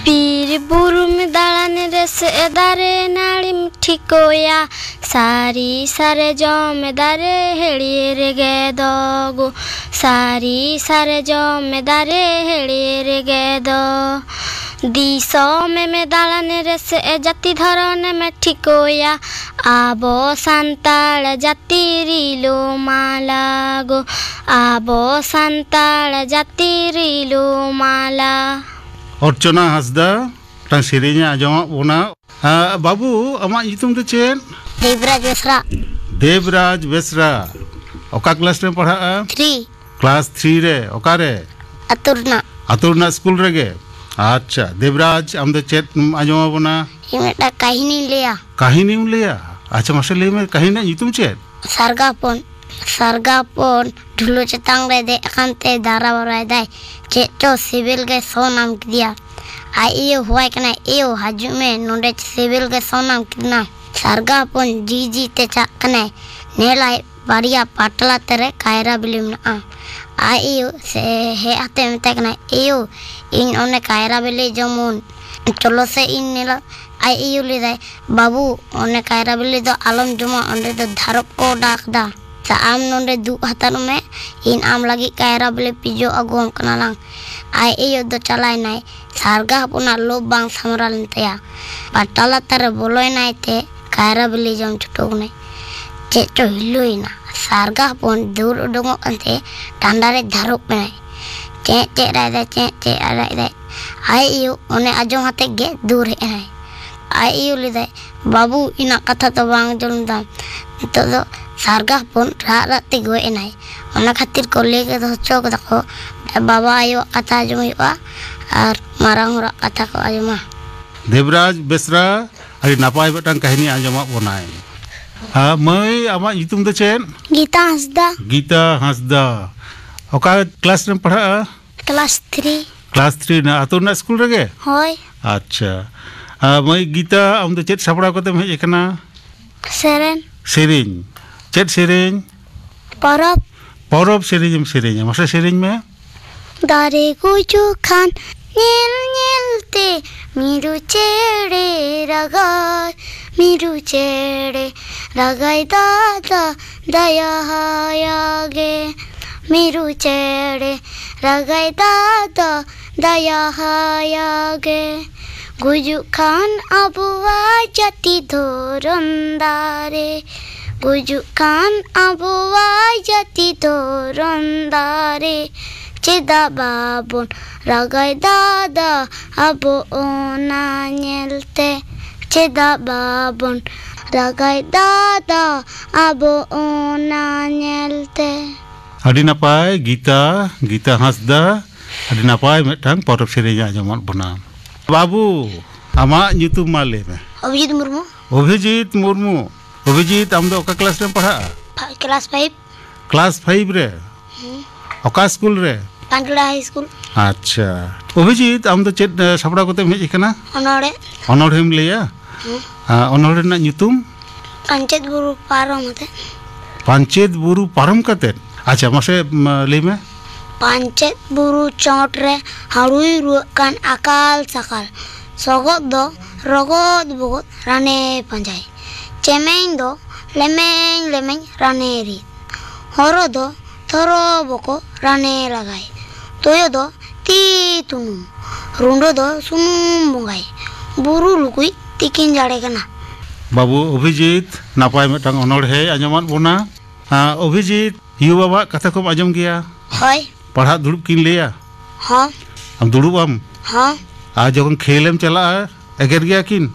ᱵᱤᱨ ᱵᱩᱨᱩᱢ ᱫᱟᱬᱟᱱ ᱨᱮ ᱥᱮ ᱫᱟᱨᱮ ᱱᱟᱹᱲᱤᱢ ᱴᱷᱤᱠᱟᱹᱭᱟ, ᱥᱟᱹᱨᱤ ᱥᱟᱨᱡᱚᱢ ᱫᱟᱨᱮ ᱦᱟᱹᱨᱭᱟᱹᱲ ᱜᱮ ᱫᱚ ᱜᱳ, ᱥᱟᱹᱨᱤ ᱥᱟᱨᱡᱚᱢ ᱫᱟᱨᱮ ᱦᱟᱹᱨᱭᱟᱹᱲ ᱜᱮ ᱫᱚ᱾ ᱫᱤᱥᱚᱢᱮᱢ ᱫᱟᱬᱟᱱ ᱨᱮ ᱥᱮ ᱡᱟᱹᱛᱤ ᱫᱷᱚᱨᱚᱢᱮᱢ ᱴᱷᱤᱠᱟᱹᱭᱟ, ᱟᱵᱚ ᱥᱟᱱᱛᱟᱲ ᱡᱟᱹᱛᱤ ᱨᱤᱞᱟᱹᱢᱟᱞᱟ ᱜᱳ, ᱟᱵᱚ ᱥᱟᱱᱛᱟᱲ ᱡᱟᱹᱛᱤ ᱨᱤᱞᱟᱹᱢᱟᱞᱟ᱾ ᱚᱨᱪᱚᱱᱟ ᱦᱟᱸᱥᱫᱟ ᱢᱤᱫᱴᱟᱝ ᱥᱮᱨᱮᱧ ᱮ ᱟᱸᱡᱚᱢᱟᱫ ᱵᱚᱱᱟ᱾ ᱟ, ᱵᱟᱹᱵᱩ, ᱟᱢᱟᱜ ᱧᱩᱛᱩᱢ ᱫᱚ ᱪᱮᱫ? ᱫᱮᱵᱽᱨᱟᱡᱽ ᱵᱮᱥᱨᱟ᱾ ᱫᱮᱵᱽᱨᱟᱡᱽ ᱵᱮᱥᱨᱟ᱾ ᱚᱠᱟ ᱠᱞᱟᱥ ᱨᱮᱢ ᱯᱟᱲᱦᱟᱜᱼᱟ? ᱛᱷᱨᱤ᱾ ᱠᱞᱟᱥ ᱛᱷᱨᱤ ᱨᱮ᱾ ᱚᱠᱟᱨᱮ? ᱟᱹᱛᱩ ᱨᱮᱱᱟᱜ᱾ ᱟᱹᱛᱩ ᱨᱮᱱᱟᱜ ᱥᱠᱩᱞ ᱨᱮᱜᱮ? ᱟᱪᱪᱷᱟ, ᱫᱮᱵᱽᱨᱟᱡᱽ, ᱟᱢ ᱫᱚ ᱪᱮᱫ ᱮᱢ ᱟᱸᱡᱚᱢ ᱟᱵᱚᱱᱟ? ᱤᱧ ᱢᱤᱫᱴᱟᱝ ᱠᱟᱹᱦᱱᱤᱧ ᱞᱟᱹᱭᱟ᱾ ᱠᱟᱹᱦᱱᱤᱢ ᱞᱟᱹᱭᱟ? ᱟᱪᱪᱷᱟ, ᱢᱟᱥᱮ ᱞᱟᱹᱭ ᱢᱮ, ᱠᱟᱹᱦᱱᱤ ᱨᱮᱱᱟᱜ ᱧᱩᱛᱩᱢ ᱪᱮᱫ? ᱥᱟᱨᱜᱟ ᱦᱚᱯᱚᱱ᱾ ᱥᱟᱨᱜᱟ ᱦᱚᱯᱚᱱ ᱰᱷᱩᱞᱟᱹ ᱪᱮᱛᱟᱱ ᱨᱮ ᱫᱮᱡ ᱟᱠᱟᱱ ᱛᱮ ᱫᱟᱨᱟ ᱵᱟᱨᱟᱭ ᱫᱟᱭ᱾ ᱪᱮᱫ ᱪᱚ ᱥᱤᱵᱤᱞ ᱜᱮ ᱥᱚ ᱧᱟᱢ ᱠᱮᱫᱮᱭᱟ᱾ ᱟᱡ ᱟᱭᱳ ᱦᱚᱦᱚᱣᱟᱭ ᱠᱟᱱᱟᱭ, "ᱮᱭᱳ, ᱦᱤᱡᱩᱜ ᱢᱮ, ᱱᱚᱰᱮ ᱥᱤᱵᱤᱞ ᱜᱮ ᱥᱚ ᱧᱟᱢ ᱠᱮᱫᱮᱭᱟ᱾" ᱥᱟᱨᱜᱟ ᱦᱚᱯᱚᱱ ᱡᱤ ᱡᱤ ᱛᱮ ᱪᱟᱜ ᱠᱟᱱᱟᱭ᱾ ᱧᱮᱞᱟᱭ, ᱵᱟᱨᱭᱟ ᱯᱟᱴᱞᱟ ᱛᱮᱨᱮ ᱠᱟᱭᱨᱟ ᱵᱤᱞᱤ ᱢᱮᱱᱟᱜᱼᱟ᱾ ᱟᱡ ᱟᱭᱳ ᱥᱮ ᱦᱮᱡ ᱟᱛᱮ ᱢᱮᱛᱟᱭ ᱠᱟᱱᱟᱭ, "ᱮᱭᱳ, ᱤᱧ ᱚᱱᱮ ᱠᱟᱭᱨᱟ ᱵᱤᱞᱤ ᱡᱚᱢᱩᱱ, ᱪᱚᱞᱚ ᱥᱮ ᱤᱧ ᱧᱮᱞᱟ᱾" ᱟᱡ ᱟᱭᱳ ᱞᱟᱹᱭᱫᱟᱭ, "ᱵᱟᱹᱵᱩ, ᱚᱱᱮ ᱠᱟᱭᱨᱟ ᱵᱤᱞᱤ ᱫᱚ ᱟᱞᱚᱢ ᱡᱚᱢᱟ, ᱚᱸᱰᱮ ᱫᱚ ᱫᱷᱟᱨᱚᱯ ᱠᱚ ᱚᱰᱟᱣ ᱠᱟᱫᱟ᱾ ᱥᱮ ᱟᱢ ᱱᱚᱸᱰᱮ ᱫᱩᱜ ᱦᱟᱛᱟᱲᱚᱜ ᱢᱮ, ᱤᱧ ᱟᱢ ᱞᱟᱹᱜᱤᱫ ᱠᱟᱭᱨᱟ ᱵᱤᱞᱤ ᱯᱤᱡᱚ ᱟᱹᱜᱩᱣᱟᱢ ᱠᱟᱱᱟᱞᱟᱝ᱾" ᱟᱡ ᱟᱭᱳ ᱫᱚ ᱪᱟᱞᱟᱭᱱᱟᱭ, ᱥᱟᱨᱜᱟ ᱦᱚᱯᱚᱱᱟᱜ ᱞᱳᱵᱷ ᱵᱟᱝ ᱥᱟᱢᱨᱟ ᱞᱮᱱ ᱛᱟᱭᱟ᱾ ᱯᱟᱴᱟ ᱞᱟᱛᱟᱨ ᱨᱮ ᱵᱚᱞᱚᱭᱱᱟᱭ ᱛᱮ ᱠᱟᱭᱨᱟ ᱵᱤᱞᱤ ᱡᱚᱢ ᱪᱷᱩᱴᱟᱹᱣ ᱮᱱᱟᱭ᱾ ᱪᱮᱫ ᱪᱚ ᱦᱤᱞᱟᱹᱭᱮᱱᱟ, ᱥᱟᱨᱜᱟ ᱦᱚᱯᱚᱱ ᱫᱟᱹᱲ ᱩᱰᱩᱝᱚᱜ ᱠᱟᱱᱛᱮ ᱰᱟᱸᱰᱟ ᱨᱮ ᱫᱷᱟᱨᱚᱯ ᱮᱱᱟᱭ᱾ ᱪᱮᱸᱜ ᱪᱮᱸᱜ ᱨᱟᱜ ᱮᱫᱟᱭ, ᱪᱮᱸᱜ ᱪᱮᱸᱜ ᱨᱟᱜ ᱮᱫᱟᱭ᱾ ᱟᱡ ᱟᱭᱳ ᱚᱱᱮ ᱟᱸᱡᱚᱢ ᱟᱛᱮ ᱜᱮ ᱫᱩᱨ ᱦᱮᱡ ᱮᱱᱟᱭ᱾ ᱟᱡ ᱟᱭᱳ ᱞᱟᱹᱭᱫᱟᱭ, "ᱵᱟᱹᱵᱩ, ᱤᱧᱟᱹᱜ ᱠᱟᱛᱷᱟ ᱫᱚ ᱵᱟᱝ ᱟᱸᱡᱚᱢ ᱫᱟᱢ, ᱱᱤᱛᱚᱜ ᱫᱚ ᱥᱟᱨᱜᱟ ᱦᱚᱯᱚᱱ ᱨᱟᱜ ᱨᱟᱜ ᱛᱮ ᱜᱚᱡ ᱮᱱᱟᱭ᱾" ᱚᱱᱟ ᱠᱷᱟᱹᱛᱤᱨ ᱠᱚ ᱞᱟᱹᱭ ᱠᱮᱫ ᱦᱚᱪᱚ ᱠᱟᱫᱟ ᱠᱚ, ᱵᱟᱵᱟ ᱟᱭᱳᱣᱟᱜ ᱠᱟᱛᱷᱟ ᱟᱸᱡᱚᱢ ᱦᱩᱭᱩᱜᱼᱟ ᱟᱨ ᱢᱟᱨᱟᱝ ᱦᱚᱲᱟᱜ ᱠᱟᱛᱷᱟ ᱠᱚ ᱟᱸᱡᱚᱢᱟ᱾ ᱫᱮᱵᱽᱨᱟᱡᱽ ᱵᱮᱥᱨᱟ ᱟᱹᱰᱤ ᱱᱟᱯᱟᱭ ᱢᱤᱫᱴᱟᱝ ᱠᱟᱹᱦᱱᱤ ᱟᱸᱡᱚᱢᱟᱜ ᱵᱚᱱᱟᱭ᱾ ᱟᱨ ᱢᱟᱹᱭ, ᱟᱢᱟᱜ ᱧᱩᱛᱩᱢ ᱫᱚ ᱪᱮᱫ? ᱜᱤᱛᱟ ᱦᱟᱸᱥᱫᱟ᱾ ᱜᱤᱛᱟ ᱦᱟᱸᱥᱫᱟ᱾ ᱚᱠᱟ ᱠᱞᱟᱥ ᱨᱮᱢ ᱯᱟᱲᱦᱟᱜᱼᱟ? Class three. ᱠᱞᱟᱥ ᱛᱷᱨᱤ ᱨᱮᱱᱟᱜ ᱟᱹᱛᱩ ᱨᱮᱱᱟᱜ ᱥᱠᱩᱞ ᱨᱮᱜᱮ? ᱦᱳᱭ᱾ ᱟᱪᱪᱷᱟ᱾ ᱟᱨ ᱢᱟᱹᱭ ᱜᱤᱛᱟ, ᱟᱢ ᱫᱚ ᱪᱮᱫ ᱥᱟᱯᱲᱟᱣ ᱠᱟᱛᱮᱢ ᱦᱮᱡ ᱟᱠᱟᱱᱟ? ᱥᱮᱨᱮᱧ᱾ ᱥᱮᱨᱮᱧ᱾ ᱪᱮᱫ ᱥᱮᱨᱮᱧ? ᱯᱚᱨᱚᱵᱽ᱾ ᱯᱚᱨᱚᱵᱽ ᱥᱮᱨᱮᱧ ᱮᱢ ᱥᱮᱨᱮᱧᱟ, ᱢᱟᱥᱮ ᱥᱮᱨᱮᱧ ᱢᱮ᱾ ᱫᱟᱨᱮ ᱜᱩᱡᱩᱜ ᱠᱷᱟᱱ ᱧᱮᱞ ᱧᱮᱞ ᱛᱮ ᱢᱤᱨᱩ ᱪᱮᱬᱮ ᱨᱟᱜᱟᱭ, ᱢᱤᱨᱩ ᱪᱮᱬᱮ ᱨᱟᱜᱟᱭ ᱫᱟᱫᱟ ᱫᱟᱭᱟᱭᱟ ᱜᱮ᱾ ᱢᱤᱨᱩ ᱪᱮᱬᱮ ᱨᱟᱜᱟᱭ ᱫᱟᱫᱟ ᱫᱟᱭᱟᱭᱟ ᱜᱮ᱾ ᱜᱩᱡᱩᱜ ᱠᱷᱟᱱ ᱟᱵᱚᱣᱟᱜ ᱡᱟᱹᱛᱤ ᱫᱷᱚᱨᱚᱢ ᱫᱟᱨᱮ, ᱜᱩᱡᱩᱜ ᱠᱷᱟᱱ ᱟᱵᱚᱣᱟᱜ ᱡᱟᱹᱛᱤ ᱫᱷᱚᱨᱚᱢ ᱫᱟᱨᱮ, ᱪᱮᱫᱟᱜ ᱵᱟᱵᱚᱱ ᱨᱟᱜᱟᱭ ᱫᱟᱫᱟ ᱟᱵᱚ ᱚᱱᱟ ᱧᱮᱞᱛᱮ? ᱪᱮᱫᱟᱜ ᱵᱟᱵᱚᱱ ᱨᱟᱜᱟᱭ ᱫᱟᱫᱟ ᱟᱵᱚ ᱚᱱᱟ ᱧᱮᱞᱛᱮ? ᱟᱹᱰᱤ ᱱᱟᱯᱟᱭ ᱜᱤᱛᱟ, ᱜᱤᱛᱟ ᱦᱟᱸᱥᱫᱟ, ᱟᱹᱰᱤ ᱱᱟᱯᱟᱭ ᱢᱤᱫᱴᱟᱝ ᱯᱚᱨᱚᱵᱽ ᱥᱮᱨᱮᱧ ᱟᱸᱡᱚᱢᱟᱫ ᱵᱚᱱᱟ᱾ ᱵᱟᱹᱵᱩ, ᱟᱢᱟᱜ ᱧᱩᱛᱩᱢ ᱢᱟ ᱞᱟᱹᱭ ᱢᱮ᱾ ᱚᱵᱷᱤᱡᱤᱛ ᱢᱩᱨᱢᱩ᱾ ᱚᱵᱷᱤᱡᱤᱛ ᱢᱩᱨᱢᱩ᱾ ᱚᱵᱷᱤᱡᱤᱛ, ᱟᱢ ᱫᱚ ᱚᱠᱟ ᱠᱞᱟᱥ ᱨᱮᱢ ᱯᱟᱲᱦᱟᱜᱼᱟ? ᱯᱷᱟ-, ᱠᱞᱟᱥ ᱯᱷᱟᱭᱤᱵᱷ᱾ ᱠᱞᱟᱥ ᱯᱷᱟᱭᱤᱵᱷ ᱨᱮ? ᱦᱩᱸ᱾ ᱚᱠᱟ ᱥᱠᱩᱞ ᱨᱮ? ᱯᱟᱸᱪᱜᱟᱲᱟ ᱦᱟᱭ ᱥᱠᱩᱞ᱾ ᱟᱪᱪᱷᱟ᱾ ᱚᱵᱷᱤᱡᱤᱛ, ᱟᱢ ᱫᱚ ᱪᱮᱫ, ᱮ, ᱥᱟᱯᱲᱟᱣ ᱠᱟᱛᱮᱢ ᱦᱮᱡ ᱟᱠᱟᱱᱟ? ᱚᱱᱚᱬᱦᱮ᱾ ᱚᱱᱚᱬᱦᱮᱢ ᱞᱟᱹᱭᱟ? ᱦᱩᱸ᱾ ᱟ, ᱚᱱᱚᱬᱦᱮ ᱨᱮᱱᱟᱜ ᱧᱩᱛᱩᱢ? ᱯᱟᱧᱪᱮᱛ ᱵᱩᱨᱩ ᱯᱟᱨᱚᱢ ᱠᱟᱛᱮ᱾ ᱯᱟᱧᱪᱮᱛ ᱵᱩᱨᱩ ᱯᱟᱨᱚᱢ ᱠᱟᱛᱮ? ᱟᱪᱪᱷᱟ, ᱢᱟᱥᱮ, ᱢᱟ, ᱞᱟᱹᱭ ᱢᱮ᱾ ᱯᱟᱧᱪᱮᱛ ᱵᱩᱨᱩ ᱪᱚᱴ ᱨᱮ ᱦᱟᱹᱲᱩᱭ ᱨᱩᱣᱟᱹᱜ ᱠᱟᱱ ᱟᱠᱟᱞ ᱥᱟᱠᱟᱞ᱾ ᱥᱚᱜᱚᱫ ᱫᱚ ᱨᱚᱜᱚᱫ ᱵᱚᱜᱚᱫ ᱨᱟᱱᱮ ᱯᱟᱸᱡᱟᱭ᱾ ᱪᱮᱢᱮᱧ ᱫᱚ ᱞᱮᱢᱮᱧ ᱞᱮᱢᱮᱧ ᱨᱟᱱᱮ ᱨᱤᱫ᱾ ᱦᱚᱨᱚ ᱫᱚ ᱛᱷᱚᱨᱚ ᱵᱚᱠᱚ ᱨᱟᱱᱮ ᱞᱟᱜᱟᱭ᱾ ᱛᱚᱭᱚ ᱫᱚ ᱛᱤ ᱛᱩᱱᱩᱢ᱾ ᱨᱩᱸᱰᱟᱹ ᱫᱚ ᱥᱩᱱᱩᱢ ᱵᱚᱸᱜᱟᱭ᱾ ᱵᱩᱨᱩ ᱞᱩᱠᱩᱭ ᱛᱤᱠᱤᱱ ᱡᱟᱲᱮ ᱠᱟᱱᱟ᱾ ᱵᱟᱹᱵᱩ ᱚᱵᱷᱤᱡᱤᱛ, ᱱᱟᱯᱟᱭ ᱢᱤᱫᱴᱟᱝ ᱚᱱᱚᱬᱦᱮ ᱟᱸᱡᱚᱢᱟᱫ ᱵᱚᱱᱟ᱾ ᱟᱸ, ᱚᱵᱷᱤᱡᱤᱛ, ᱭᱩ ᱵᱟᱵᱟᱣᱟᱜ ᱠᱟᱛᱷᱟ ᱠᱚᱢ ᱟᱸᱡᱚᱢ ᱜᱮᱭᱟ? ᱦᱳᱭ᱾ ᱯᱟᱲᱦᱟᱜ ᱫᱩᱲᱩᱵ ᱠᱤᱱ ᱞᱟᱹᱭᱟ? ᱦᱚᱸ᱾ ᱟᱢ ᱫᱩᱲᱩᱵ ᱟᱢ? ᱦᱚᱸ᱾ ᱟᱨ ᱡᱚᱠᱷᱚᱱ ᱠᱷᱮᱞ ᱮᱢ ᱪᱟᱞᱟᱜᱼᱟ, ᱮᱜᱮᱨ ᱜᱮᱭᱟ ᱠᱤᱱ?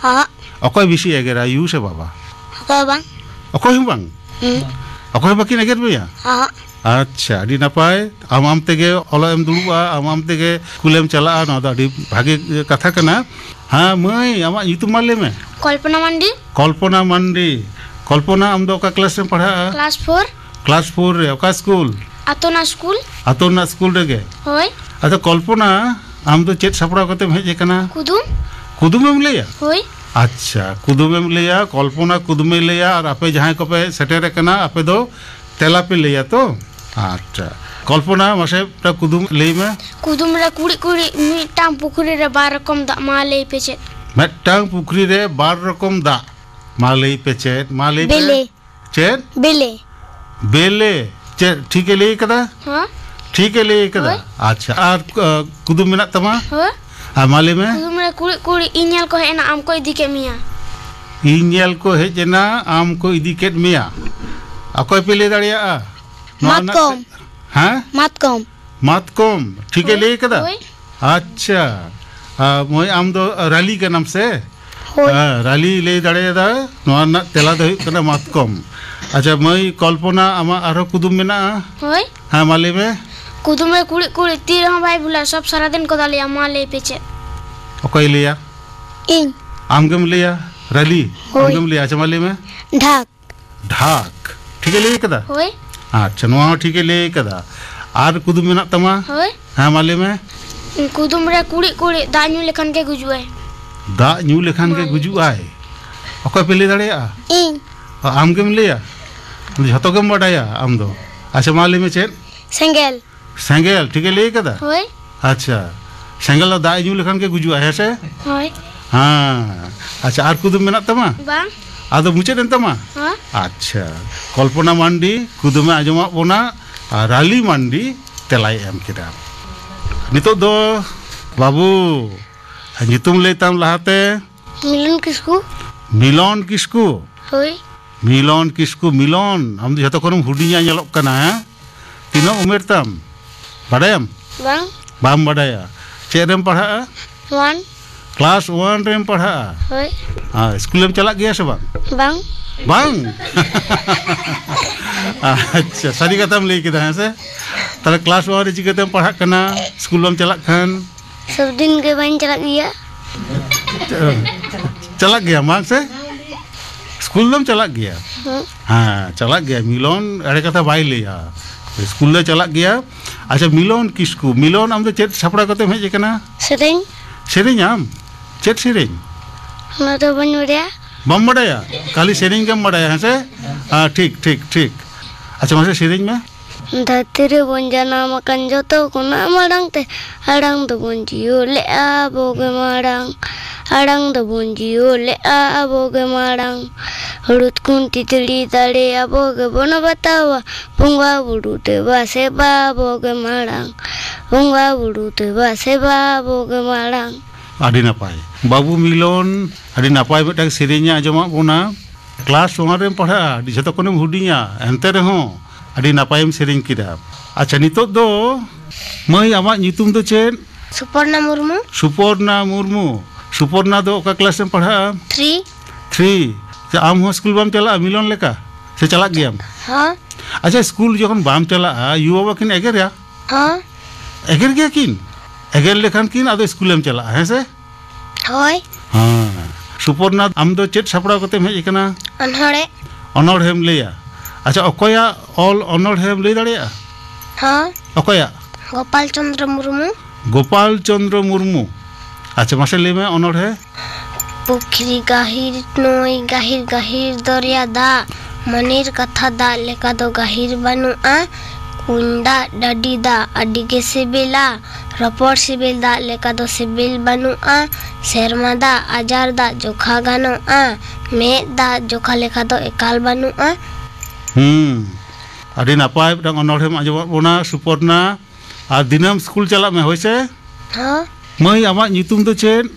ᱦᱚᱸ᱾ ᱚᱠᱚᱭ ᱵᱮᱥᱤ ᱮᱜᱮᱨᱟ, ᱭᱩ ᱥᱮ ᱵᱟᱵᱟ? ᱚᱠᱚᱭ ᱦᱚᱸ ᱵᱟᱝ᱾ ᱚᱠᱚᱭ ᱦᱚᱸ ᱵᱟᱝ? ᱦᱩᱸ᱾ ᱚᱠᱚᱭ ᱦᱚᱸ ᱵᱟᱹᱠᱤᱱ ᱮᱜᱮᱨ ᱢᱮᱭᱟ? ᱦᱚᱸ᱾ ᱟᱪᱪᱷᱟ, ᱟᱹᱰᱤ ᱱᱟᱯᱟᱭ᱾ ᱟᱢ ᱟᱢ ᱛᱮᱜᱮ ᱚᱞᱚᱜ ᱮᱢ ᱫᱩᱲᱩᱵᱼᱟ, ᱟᱢ ᱟᱢ ᱛᱮᱜᱮ ᱥᱠᱩᱞᱮᱢ ᱪᱟᱞᱟᱜᱼᱟ, ᱱᱚᱣᱟ ᱫᱚ ᱟᱹᱰᱤ ᱵᱷᱟᱜᱮ ᱠᱟᱛᱷᱟ ᱠᱟᱱᱟ᱾ ᱦᱮᱸ ᱢᱟᱹᱭ, ᱟᱢᱟᱜ ᱧᱩᱛᱩᱢ ᱢᱟ ᱞᱟᱹᱭ ᱢᱮ᱾ ᱠᱚᱞᱯᱚᱱᱟ ᱢᱟᱱᱰᱤ᱾ ᱠᱚᱞᱯᱚᱱᱟ ᱢᱟᱱᱰᱤ᱾ ᱠᱚᱞᱯᱚᱱᱟ, ᱟᱢ ᱫᱚ ᱚᱠᱟ ᱠᱞᱟᱥ ᱨᱮᱢ ᱯᱟᱲᱦᱟᱜᱼᱟ? Class four. ᱠᱞᱟᱥ ᱯᱷᱳᱨ ᱨᱮ, ᱚᱠᱟ ᱥᱠᱩᱞ? ᱟᱛᱳ ᱨᱮᱱᱟᱜ ᱥᱠᱩᱞ᱾ ᱟᱛᱳ ᱨᱮᱱᱟᱜ ᱥᱠᱩᱞ ᱨᱮᱜᱮ? ᱦᱳᱭ᱾ ᱟᱪᱪᱷᱟ ᱠᱚᱞᱯᱚᱱᱟ, ᱟᱢ ᱫᱚ ᱪᱮᱫ ᱥᱟᱯᱲᱟᱣ ᱠᱟᱛᱮᱢ ᱦᱮᱡ ᱟᱠᱟᱱᱟ? ᱠᱩᱫᱩᱢ᱾ ᱠᱩᱫᱩᱢᱮᱢ ᱞᱟᱹᱭᱟ? ᱦᱳᱭ᱾ ᱟᱪᱪᱷᱟ, ᱠᱩᱫᱩᱢᱮᱢ ᱞᱟᱹᱭᱟ, ᱠᱚᱞᱯᱚᱱᱟ ᱠᱩᱫᱩᱢᱮ ᱞᱟᱹᱭᱟ, ᱟᱨ ᱟᱯᱮ ᱡᱟᱦᱟᱸᱭ ᱠᱚᱯᱮ ᱥᱮᱴᱮᱨ ᱟᱠᱟᱱᱟ, ᱟᱯᱮ ᱫᱚ ᱛᱮᱞᱟ ᱯᱮ ᱞᱟᱹᱭᱟ ᱛᱚ? ᱟᱪᱪᱷᱟ, ᱠᱚᱞᱯᱚᱱᱟ, ᱢᱟᱥᱮ ᱢᱤᱫᱴᱟᱝ ᱠᱩᱫᱩᱢ ᱞᱟᱹᱭ ᱢᱮ᱾ ᱠᱩᱫᱩᱢ ᱨᱮ ᱠᱩᱲᱤᱫ ᱠᱩᱲᱤᱫ ᱢᱤᱫᱴᱟᱝ ᱯᱩᱠᱷᱨᱤ ᱨᱮ ᱵᱟᱨ ᱨᱚᱠᱚᱢ ᱫᱟᱜ, ᱢᱟ ᱞᱟᱹᱭ ᱯᱮ ᱪᱮᱫ? ᱢᱤᱫᱴᱟᱝ ᱯᱩᱠᱷᱨᱤ ᱨᱮ ᱵᱟᱨ ᱨᱚᱠᱚᱢ ᱫᱟᱜ, ᱢᱟ ᱞᱟᱹᱭ ᱯᱮ ᱪᱮᱫ? ᱢᱟ ᱞᱟᱹᱭ ᱯᱮ᱾ ᱵᱮᱞᱮ᱾ ᱪᱮᱫ? ᱵᱮᱞᱮ᱾ ᱵᱮᱞᱮ᱾ ᱪᱮᱫ ᱴᱷᱤᱠᱮ ᱞᱟᱹᱭ ᱠᱟᱫᱟ? ᱦᱮᱸ᱾ ᱴᱷᱤᱠᱮ ᱞᱟᱹᱭ ᱠᱟᱫᱟ? ᱦᱳᱭ᱾ ᱟᱪᱪᱷᱟ, ᱟᱨ, ᱟᱸ, ᱠᱩᱫᱩᱢ ᱢᱮᱱᱟᱜ ᱛᱟᱢᱟ? ᱦᱳᱭ᱾ ᱟᱨ ᱢᱟ ᱞᱟᱹᱭ ᱢᱮ᱾ ᱠᱩᱫᱩᱢ ᱨᱮ ᱠᱩᱲᱤᱫ ᱠᱩᱲᱤᱫ ᱤᱧ ᱧᱮᱞ ᱠᱚ ᱦᱮᱡ ᱮᱱᱟ, ᱟᱢ ᱠᱚ ᱤᱫᱤ ᱠᱮᱫ ᱢᱮᱭᱟ᱾ ᱤᱧ ᱧᱮᱞ ᱠᱚ ᱦᱮᱡ ᱮᱱᱟ, ᱟᱢ ᱠᱚ ᱤᱫᱤ ᱠᱮᱫ ᱢᱮᱭᱟ᱾ ᱚᱠᱚᱭ ᱯᱮ ᱞᱟᱹᱭ ᱫᱟᱲᱮᱭᱟᱜᱼᱟ? ᱱᱚᱣᱟ ᱨᱮᱱᱟᱜ ᱢᱟᱛᱠᱚᱢ᱾ ᱛᱮ-, ᱦᱮᱸ? ᱢᱟᱛᱠᱚᱢ᱾ ᱢᱟᱛᱠᱚᱢ, ᱴᱷᱤᱠᱮ ᱦᱳᱭ, ᱞᱟᱹᱭ ᱠᱟᱫᱟ? ᱦᱳᱭ᱾ ᱟᱪᱪᱷᱟ, ᱟᱨ ᱢᱟᱹᱭ, ᱟᱢ ᱫᱚ ᱨᱟᱞᱤ ᱠᱟᱱᱟᱢ ᱥᱮ? ᱦᱳᱭ᱾ ᱦᱮᱸ, ᱨᱟᱞᱤ ᱞᱟᱹᱭ ᱫᱟᱲᱮᱭᱟᱫᱟ, ᱱᱚᱣᱟ ᱨᱮᱱᱟᱜ ᱛᱮᱞᱟ ᱫᱚ ᱦᱩᱭᱩᱜ ᱠᱟᱱᱟ ᱢᱟᱛᱠᱚᱢ᱾ ᱟᱪᱪᱷᱟ, ᱢᱟᱹᱭ ᱠᱚᱞᱯᱚᱱᱟ, ᱟᱢᱟᱜ ᱟᱨᱦᱚᱸ ᱠᱩᱫᱩᱢ ᱢᱮᱱᱟᱜᱼᱟ? ᱦᱳᱭ᱾ ᱦᱮᱸ, ᱢᱟ ᱞᱟᱹᱭ ᱢᱮ᱾ ᱠᱩᱫᱩᱢ ᱨᱮ ᱠᱩᱲᱤᱫ ᱠᱩᱲᱤᱫ ᱛᱤ ᱨᱮᱦᱚᱸ ᱵᱟᱭ ᱵᱷᱩᱞᱟ, ᱥᱚᱵ ᱥᱟᱨᱟᱫᱤᱱ ᱠᱚ ᱫᱟᱞᱮᱭᱟ, ᱢᱟ ᱞᱟᱹᱭ ᱯᱮ ᱪᱮᱫ? ᱚᱠᱚᱭ ᱞᱟᱹᱭᱟ? ᱤᱧ᱾ ᱟᱢ ᱜᱮᱢ ᱞᱟᱹᱭᱟ? ᱨᱟᱞᱤ, ᱟᱢ ᱦᱳᱭ᱾ ᱜᱮᱢ ᱞᱟᱹᱭᱟ? ᱟᱪᱪᱷᱟ, ᱢᱟ ᱞᱟᱹᱭ ᱢᱮ᱾ ᱰᱷᱟᱠ᱾ ᱰᱷᱟᱠ᱾ ᱴᱷᱤᱠᱮ ᱞᱟᱹᱭ ᱠᱟᱫᱟ? ᱦᱳᱭ᱾ ᱟᱪᱪᱷᱟ, ᱱᱚᱣᱟ ᱦᱚᱸ ᱴᱷᱤᱠᱮ ᱞᱟᱹᱭ ᱠᱟᱫᱟ᱾ ᱟᱨ ᱠᱩᱫᱩᱢ ᱢᱮᱱᱟᱜ ᱛᱟᱢᱟ? ᱦᱳᱭ᱾ ᱦᱮᱸ, ᱢᱟ ᱞᱟᱹᱭ ᱢᱮ᱾ ᱠᱩᱫᱩᱢ ᱨᱮ ᱠᱩᱲᱤᱫ ᱠᱩᱲᱤᱫ ᱫᱟᱜ ᱧᱩ ᱞᱮᱠᱷᱟᱱ ᱜᱮ ᱜᱩᱡᱩᱜᱼᱟᱭ᱾ ᱫᱟᱜ ᱧᱩ ᱞᱮᱠᱷᱟᱱ ᱜᱮ ᱢᱟ ᱞᱟᱹᱭ ᱜᱩᱡᱩᱜᱼᱟᱭ᱾ ᱤᱧ᱾ ᱚ, ᱟᱢ ᱜᱮᱢ ᱞᱟᱹᱭᱟ? ᱡᱷᱚᱛᱚ ᱜᱮᱢ ᱵᱟᱰᱟᱭᱟ ᱟᱢ ᱫᱚ᱾ ᱟᱪᱪᱷᱟ, ᱢᱟ ᱞᱟᱹᱭ ᱢᱮ ᱪᱮᱫ? ᱥᱮᱸᱜᱮᱞ᱾ ᱥᱮᱸᱜᱮᱞ, ᱴᱷᱤᱠᱮ ᱞᱟᱹᱭ ᱠᱟᱫᱟ? ᱦᱳᱭ᱾ ᱟᱪᱪᱷᱟ, ᱥᱮᱸᱜᱮᱞ ᱫᱚ ᱫᱟᱜ ᱮ ᱧᱩ ᱞᱮᱠᱷᱟᱱ ᱜᱮ ᱜᱩᱡᱩᱜᱼᱟ, ᱦᱮᱸ ᱥᱮ? ᱦᱳᱭ᱾ ᱦᱮᱸ᱾ ᱟᱪᱪᱷᱟ, ᱟᱨ ᱠᱩᱫᱩᱢ ᱢᱮᱱᱟᱜ ᱛᱟᱢᱟ? ᱵᱟᱝ᱾ ᱟᱫᱚ ᱢᱩᱪᱟᱹᱫ ᱮᱱ ᱛᱟᱢᱟ? ᱦᱮᱸ᱾ ᱟᱪᱪᱷᱟ, ᱠᱚᱞᱯᱚᱱᱟ ᱢᱟᱱᱰᱤ ᱠᱩᱫᱩᱢᱮ ᱟᱸᱡᱚᱢᱟᱫ ᱵᱚᱱᱟ ᱟᱨ ᱨᱟᱞᱤ ᱢᱟᱱᱰᱤ ᱛᱮᱞᱟᱭ ᱮᱢ ᱠᱮᱫᱟ᱾ ᱱᱤᱛᱚᱜ ᱫᱚ ᱵᱟᱹᱵᱩ, ᱧᱩᱛᱩᱢ ᱞᱟᱹᱭ ᱛᱟᱢ ᱞᱟᱦᱟᱛᱮ᱾ ᱢᱤᱞᱚᱱ ᱠᱤᱥᱠᱩ᱾ ᱢᱤᱞᱚᱱ ᱠᱤᱥᱠᱩ? ᱦᱳᱭ᱾ ᱢᱤᱞᱚᱱ ᱠᱤᱥᱠᱩ, ᱢᱤᱞᱚᱱ, ᱟᱢ ᱫᱚ ᱡᱷᱚᱛᱚ ᱠᱷᱚᱱᱮᱢ ᱦᱩᱰᱤᱧᱟ ᱧᱮᱞᱚᱜ ᱠᱟᱱᱟ, ᱦᱮᱸ? ᱛᱤᱱᱟᱹᱜ ᱩᱢᱮᱨ ᱛᱟᱢ? ᱵᱟᱰᱟᱭᱟᱢ? ᱵᱟᱝ᱾ ᱵᱟᱢ ᱵᱟᱰᱟᱭᱟ? ᱪᱮᱫ ᱨᱮᱢ ᱯᱟᱲᱦᱟᱜᱼᱟ? ᱚᱣᱟᱱ᱾ ᱠᱞᱟᱥ ᱚᱣᱟᱱ ᱨᱮᱢ ᱯᱟᱲᱦᱟᱜᱼᱟ? ᱦᱳᱭ᱾ ᱟᱨ ᱥᱠᱩᱞᱮᱢ ᱪᱟᱞᱟᱜ ᱜᱮᱭᱟ ᱥᱮ ᱵᱟᱝ? ᱵᱟᱝ᱾ ᱵᱟᱝ? ᱟᱪᱪᱷᱟ, ᱥᱟᱹᱨᱤ ᱠᱟᱛᱷᱟᱢ ᱞᱟᱹᱭ ᱠᱮᱫᱟ, ᱦᱮᱸ ᱥᱮ? ᱛᱟᱦᱞᱮ ᱠᱞᱟᱥ ᱚᱣᱟᱱ ᱨᱮ ᱪᱤᱠᱟᱹᱛᱮᱢ ᱯᱟᱲᱦᱟᱜ ᱠᱟᱱᱟ, ᱥᱠᱩᱞ ᱵᱟᱢ ᱪᱟᱞᱟᱜ ᱠᱷᱟᱱ? ᱥᱚᱵᱫᱤᱱ ᱜᱮ ᱵᱟᱹᱧ ᱪᱟᱞᱟᱜ ᱜᱮᱭᱟ᱾ ᱪᱟᱞᱟᱜ ᱜᱮᱭᱟᱢ ᱵᱟᱝ ᱥᱮ? ᱥᱠᱩᱞ ᱫᱚᱢ ᱪᱟᱞᱟᱜ ᱜᱮᱭᱟ? ᱦᱩᱸ᱾ ᱦᱮᱸ, ᱪᱟᱞᱟᱜ ᱜᱮᱭᱟ᱾ ᱢᱤᱞᱚᱱ ᱮᱲᱮ ᱠᱟᱛᱷᱟ ᱵᱟᱭ ᱞᱟᱹᱭᱟ, ᱥᱠᱩᱞ ᱫᱚ ᱪᱟᱞᱟᱜ ᱜᱮᱭᱟ᱾ ᱟᱪᱪᱷᱟ, ᱢᱤᱞᱚᱱ ᱠᱤᱥᱠᱩ, ᱢᱤᱞᱚᱱ, ᱟᱢ ᱫᱚ ᱪᱮᱫ ᱥᱟᱯᱲᱟᱣ ᱠᱟᱛᱮᱢ ᱦᱮᱡ ᱟᱠᱟᱱᱟ? ᱥᱮᱨᱮᱧ᱾ ᱥᱮᱨᱮᱧ ᱟᱢ? ᱪᱮᱫ ᱥᱮᱨᱮᱧ? ᱚᱱᱟ ᱫᱚ ᱵᱟᱹᱧ ᱵᱟᱲᱟᱭᱟ᱾ ᱵᱟᱢ ᱵᱟᱰᱟᱭᱟ? ᱠᱷᱟᱹᱞᱤ ᱥᱮᱨᱮᱧ ᱜᱮᱢ ᱵᱟᱰᱟᱭᱟ, ᱦᱮᱸ ᱥᱮ? ᱦᱮᱸ, ᱴᱷᱤᱠ, ᱴᱷᱤᱠ, ᱴᱷᱤᱠ᱾ ᱟᱪᱪᱷᱟ, ᱢᱟᱥᱮ ᱥᱮᱨᱮᱧ ᱢᱮ᱾ ᱫᱷᱟᱹᱨᱛᱤ ᱨᱮᱵᱚᱱ ᱡᱟᱱᱟᱢ ᱟᱠᱟᱱ ᱡᱚᱛᱚ ᱠᱷᱚᱱᱟᱜ ᱢᱟᱲᱟᱝ ᱛᱮ, ᱟᱲᱟᱝ ᱫᱚᱵᱚᱱ ᱡᱤᱭᱳ ᱞᱮᱜᱼᱟ ᱟᱵᱚ ᱜᱮ ᱢᱟᱲᱟᱝ᱾ ᱟᱲᱟᱝ ᱫᱚᱵᱚᱱ ᱡᱤᱭᱳ ᱞᱮᱜᱼᱟ ᱟᱵᱚ ᱜᱮ ᱢᱟᱲᱟᱝ᱾ ᱦᱩᱲᱩᱫ ᱠᱷᱚᱱ ᱛᱤᱛᱨᱤ ᱫᱟᱲᱮ ᱟᱵᱚ ᱜᱮᱵᱚᱱ ᱵᱟᱛᱟᱣᱟ᱾ ᱵᱚᱸᱜᱟ ᱵᱩᱨᱩ ᱫᱮᱵᱟ ᱥᱮᱵᱟ ᱟᱵᱚ ᱜᱮ ᱢᱟᱲᱟᱝ᱾ ᱵᱚᱸᱜᱟ ᱵᱩᱨᱩ ᱫᱮᱵᱟ ᱥᱮᱵᱟ ᱟᱵᱚ ᱜᱮ ᱢᱟᱲᱟᱝ᱾ ᱟᱹᱰᱤ ᱱᱟᱯᱟᱭ᱾ ᱵᱟᱹᱵᱩ ᱢᱤᱞᱚᱱ, ᱟᱹᱰᱤ ᱱᱟᱯᱟᱭ ᱢᱤᱫᱴᱟᱝ ᱥᱮᱨᱮᱧ ᱮ ᱟᱸᱡᱚᱢᱟᱫ ᱵᱚᱱᱟ᱾ ᱠᱞᱟᱥ ᱚᱣᱟᱱ ᱨᱮᱢ ᱯᱟᱲᱦᱟᱜᱼᱟ, ᱟᱹᱰᱤ, ᱡᱷᱚᱛᱚ ᱠᱷᱚᱱᱮᱢ ᱦᱩᱰᱤᱧᱟ, ᱮᱱᱛᱮ ᱨᱮᱦᱚᱸ ᱟᱹᱰᱤ ᱱᱟᱯᱟᱭᱮᱢ ᱥᱮᱨᱮᱧ ᱠᱮᱫᱟ᱾ ᱟᱪᱪᱷᱟ, ᱱᱤᱛᱚᱜ ᱫᱚ ᱢᱟᱹᱭ, ᱟᱢᱟᱜ ᱧᱩᱛᱩᱢ ᱫᱚ ᱪᱮᱫ? ᱥᱩᱯᱚᱨᱱᱟ ᱢᱩᱨᱢᱩ᱾ ᱥᱩᱯᱚᱨᱱᱟ ᱢᱩᱨᱢᱩ᱾ ᱥᱩᱯᱚᱨᱱᱟ ᱫᱚ ᱚᱠᱟ ᱠᱞᱟᱥ ᱨᱮᱢ ᱯᱟᱲᱦᱟᱜᱼᱟ? ᱛᱷᱨᱤ᱾ ᱛᱷᱨᱤ᱾ ᱟᱪᱪᱷᱟ, ᱟᱢ ᱦᱚᱸ ᱥᱠᱩᱞ ᱵᱟᱢ ᱪᱟᱞᱟᱜᱼᱟ ᱢᱤᱞᱚᱱ ᱞᱮᱠᱟ? ᱥᱮ ᱪᱟᱞᱟᱜ ᱜᱮᱭᱟᱢ? ᱦᱚᱸ᱾ ᱟᱪᱪᱷᱟ, ᱥᱠᱩᱞ ᱡᱚᱠᱷᱚᱱ ᱵᱟᱢ ᱪᱟᱞᱟᱜᱼᱟ, ᱭᱩ ᱵᱟᱵᱟ ᱠᱤᱱ ᱮᱜᱮᱨᱟ? ᱦᱚᱸ᱾ ᱮᱜᱮᱨ ᱜᱮᱭᱟ ᱠᱤᱱ? ᱮᱜᱮᱨ ᱞᱮᱠᱷᱟᱱ ᱠᱤᱱ ᱟᱫᱚ ᱥᱠᱩᱞᱮᱢ ᱪᱟᱞᱟᱜᱼᱟ, ᱦᱮᱸ ᱥᱮ? ᱦᱳᱭ᱾ ᱦᱮᱸ᱾ ᱥᱩᱯᱚᱨᱱᱟ, ᱟᱢ ᱫᱚ ᱪᱮᱫ ᱥᱟᱯᱲᱟᱣ ᱠᱟᱛᱮᱢ ᱦᱮᱡ ᱟᱠᱟᱱᱟ? ᱚᱱᱚᱲᱦᱮ᱾ ᱚᱱᱚᱲᱦᱮᱢ ᱞᱟᱹᱭᱟ? ᱟᱪᱪᱷᱟ, ᱚᱠᱚᱭᱟᱜ ᱚᱞ ᱚᱱᱚᱲᱦᱮᱢ ᱞᱟᱹᱭ ᱫᱟᱲᱮᱭᱟᱜᱼᱟ? ᱦᱚᱸ᱾ ᱚᱠᱚᱭᱟᱜ? ᱜᱳᱯᱟᱞ ᱪᱚᱸᱫᱽᱨᱚ ᱢᱩᱨᱢᱩ᱾ ᱜᱳᱯᱟᱞ ᱪᱚᱸᱫᱽᱨᱚ ᱢᱩᱨᱢᱩ᱾ ᱟᱪᱪᱷᱟ, ᱢᱟᱥᱮ ᱞᱟᱹᱭ ᱢᱮ ᱚᱱᱚᱲᱦᱮ᱾ ᱯᱩᱠᱷᱨᱤ ᱜᱟᱹᱦᱤᱨ ᱱᱟᱹᱭ ᱜᱟᱹᱦᱤᱨ ᱜᱟᱹᱦᱤᱨ ᱫᱚᱨᱭᱟ ᱫᱟᱜ᱾ ᱢᱚᱱᱮᱨ ᱠᱟᱛᱷᱟ ᱫᱟᱜ ᱞᱮᱠᱟ ᱫᱚ ᱜᱟᱹᱦᱤᱨ ᱵᱟᱹᱱᱩᱜᱼᱟ᱾ ᱠᱩᱧ ᱫᱟᱜ, ᱰᱟᱹᱰᱤ ᱫᱟᱜ ᱟᱹᱰᱤ ᱜᱮ ᱥᱤᱵᱤᱞᱟ᱾ ᱨᱚᱯᱚᱲ ᱥᱤᱵᱤᱞ ᱫᱟᱜ ᱞᱮᱠᱟ ᱫᱚ ᱥᱤᱵᱤᱞ ᱵᱟᱹᱱᱩᱜᱼᱟ᱾ ᱥᱮᱨᱢᱟ ᱫᱟᱜ, ᱟᱡᱟᱨ ᱫᱟᱜ ᱡᱚᱠᱷᱟ ᱜᱟᱱᱚᱜᱼᱟ᱾ ᱢᱮᱫ ᱫᱟᱜ ᱡᱚᱠᱷᱟ ᱞᱮᱠᱟ ᱫᱚ ᱮᱠᱟᱞ ᱵᱟᱹᱱᱩᱜᱼᱟ᱾ ᱦᱩᱸ, ᱟᱹᱰᱤ ᱱᱟᱯᱟᱭ ᱢᱤᱫᱴᱟᱝ ᱚᱱᱚᱬᱦᱮᱢ ᱟᱸᱡᱚᱢᱟᱫ ᱵᱚᱱᱟ ᱥᱩᱯᱚᱨᱱᱟ᱾ ᱟᱨ ᱫᱤᱱᱟᱹᱢ ᱥᱠᱩᱞ ᱪᱟᱞᱟᱜ ᱢᱮ, ᱦᱳᱭ ᱥᱮ? ᱦᱚᱸ᱾ ᱢᱟᱹᱭ, ᱟᱢᱟᱜ ᱧᱩᱛᱩᱢ ᱫᱚ ᱪᱮᱫ?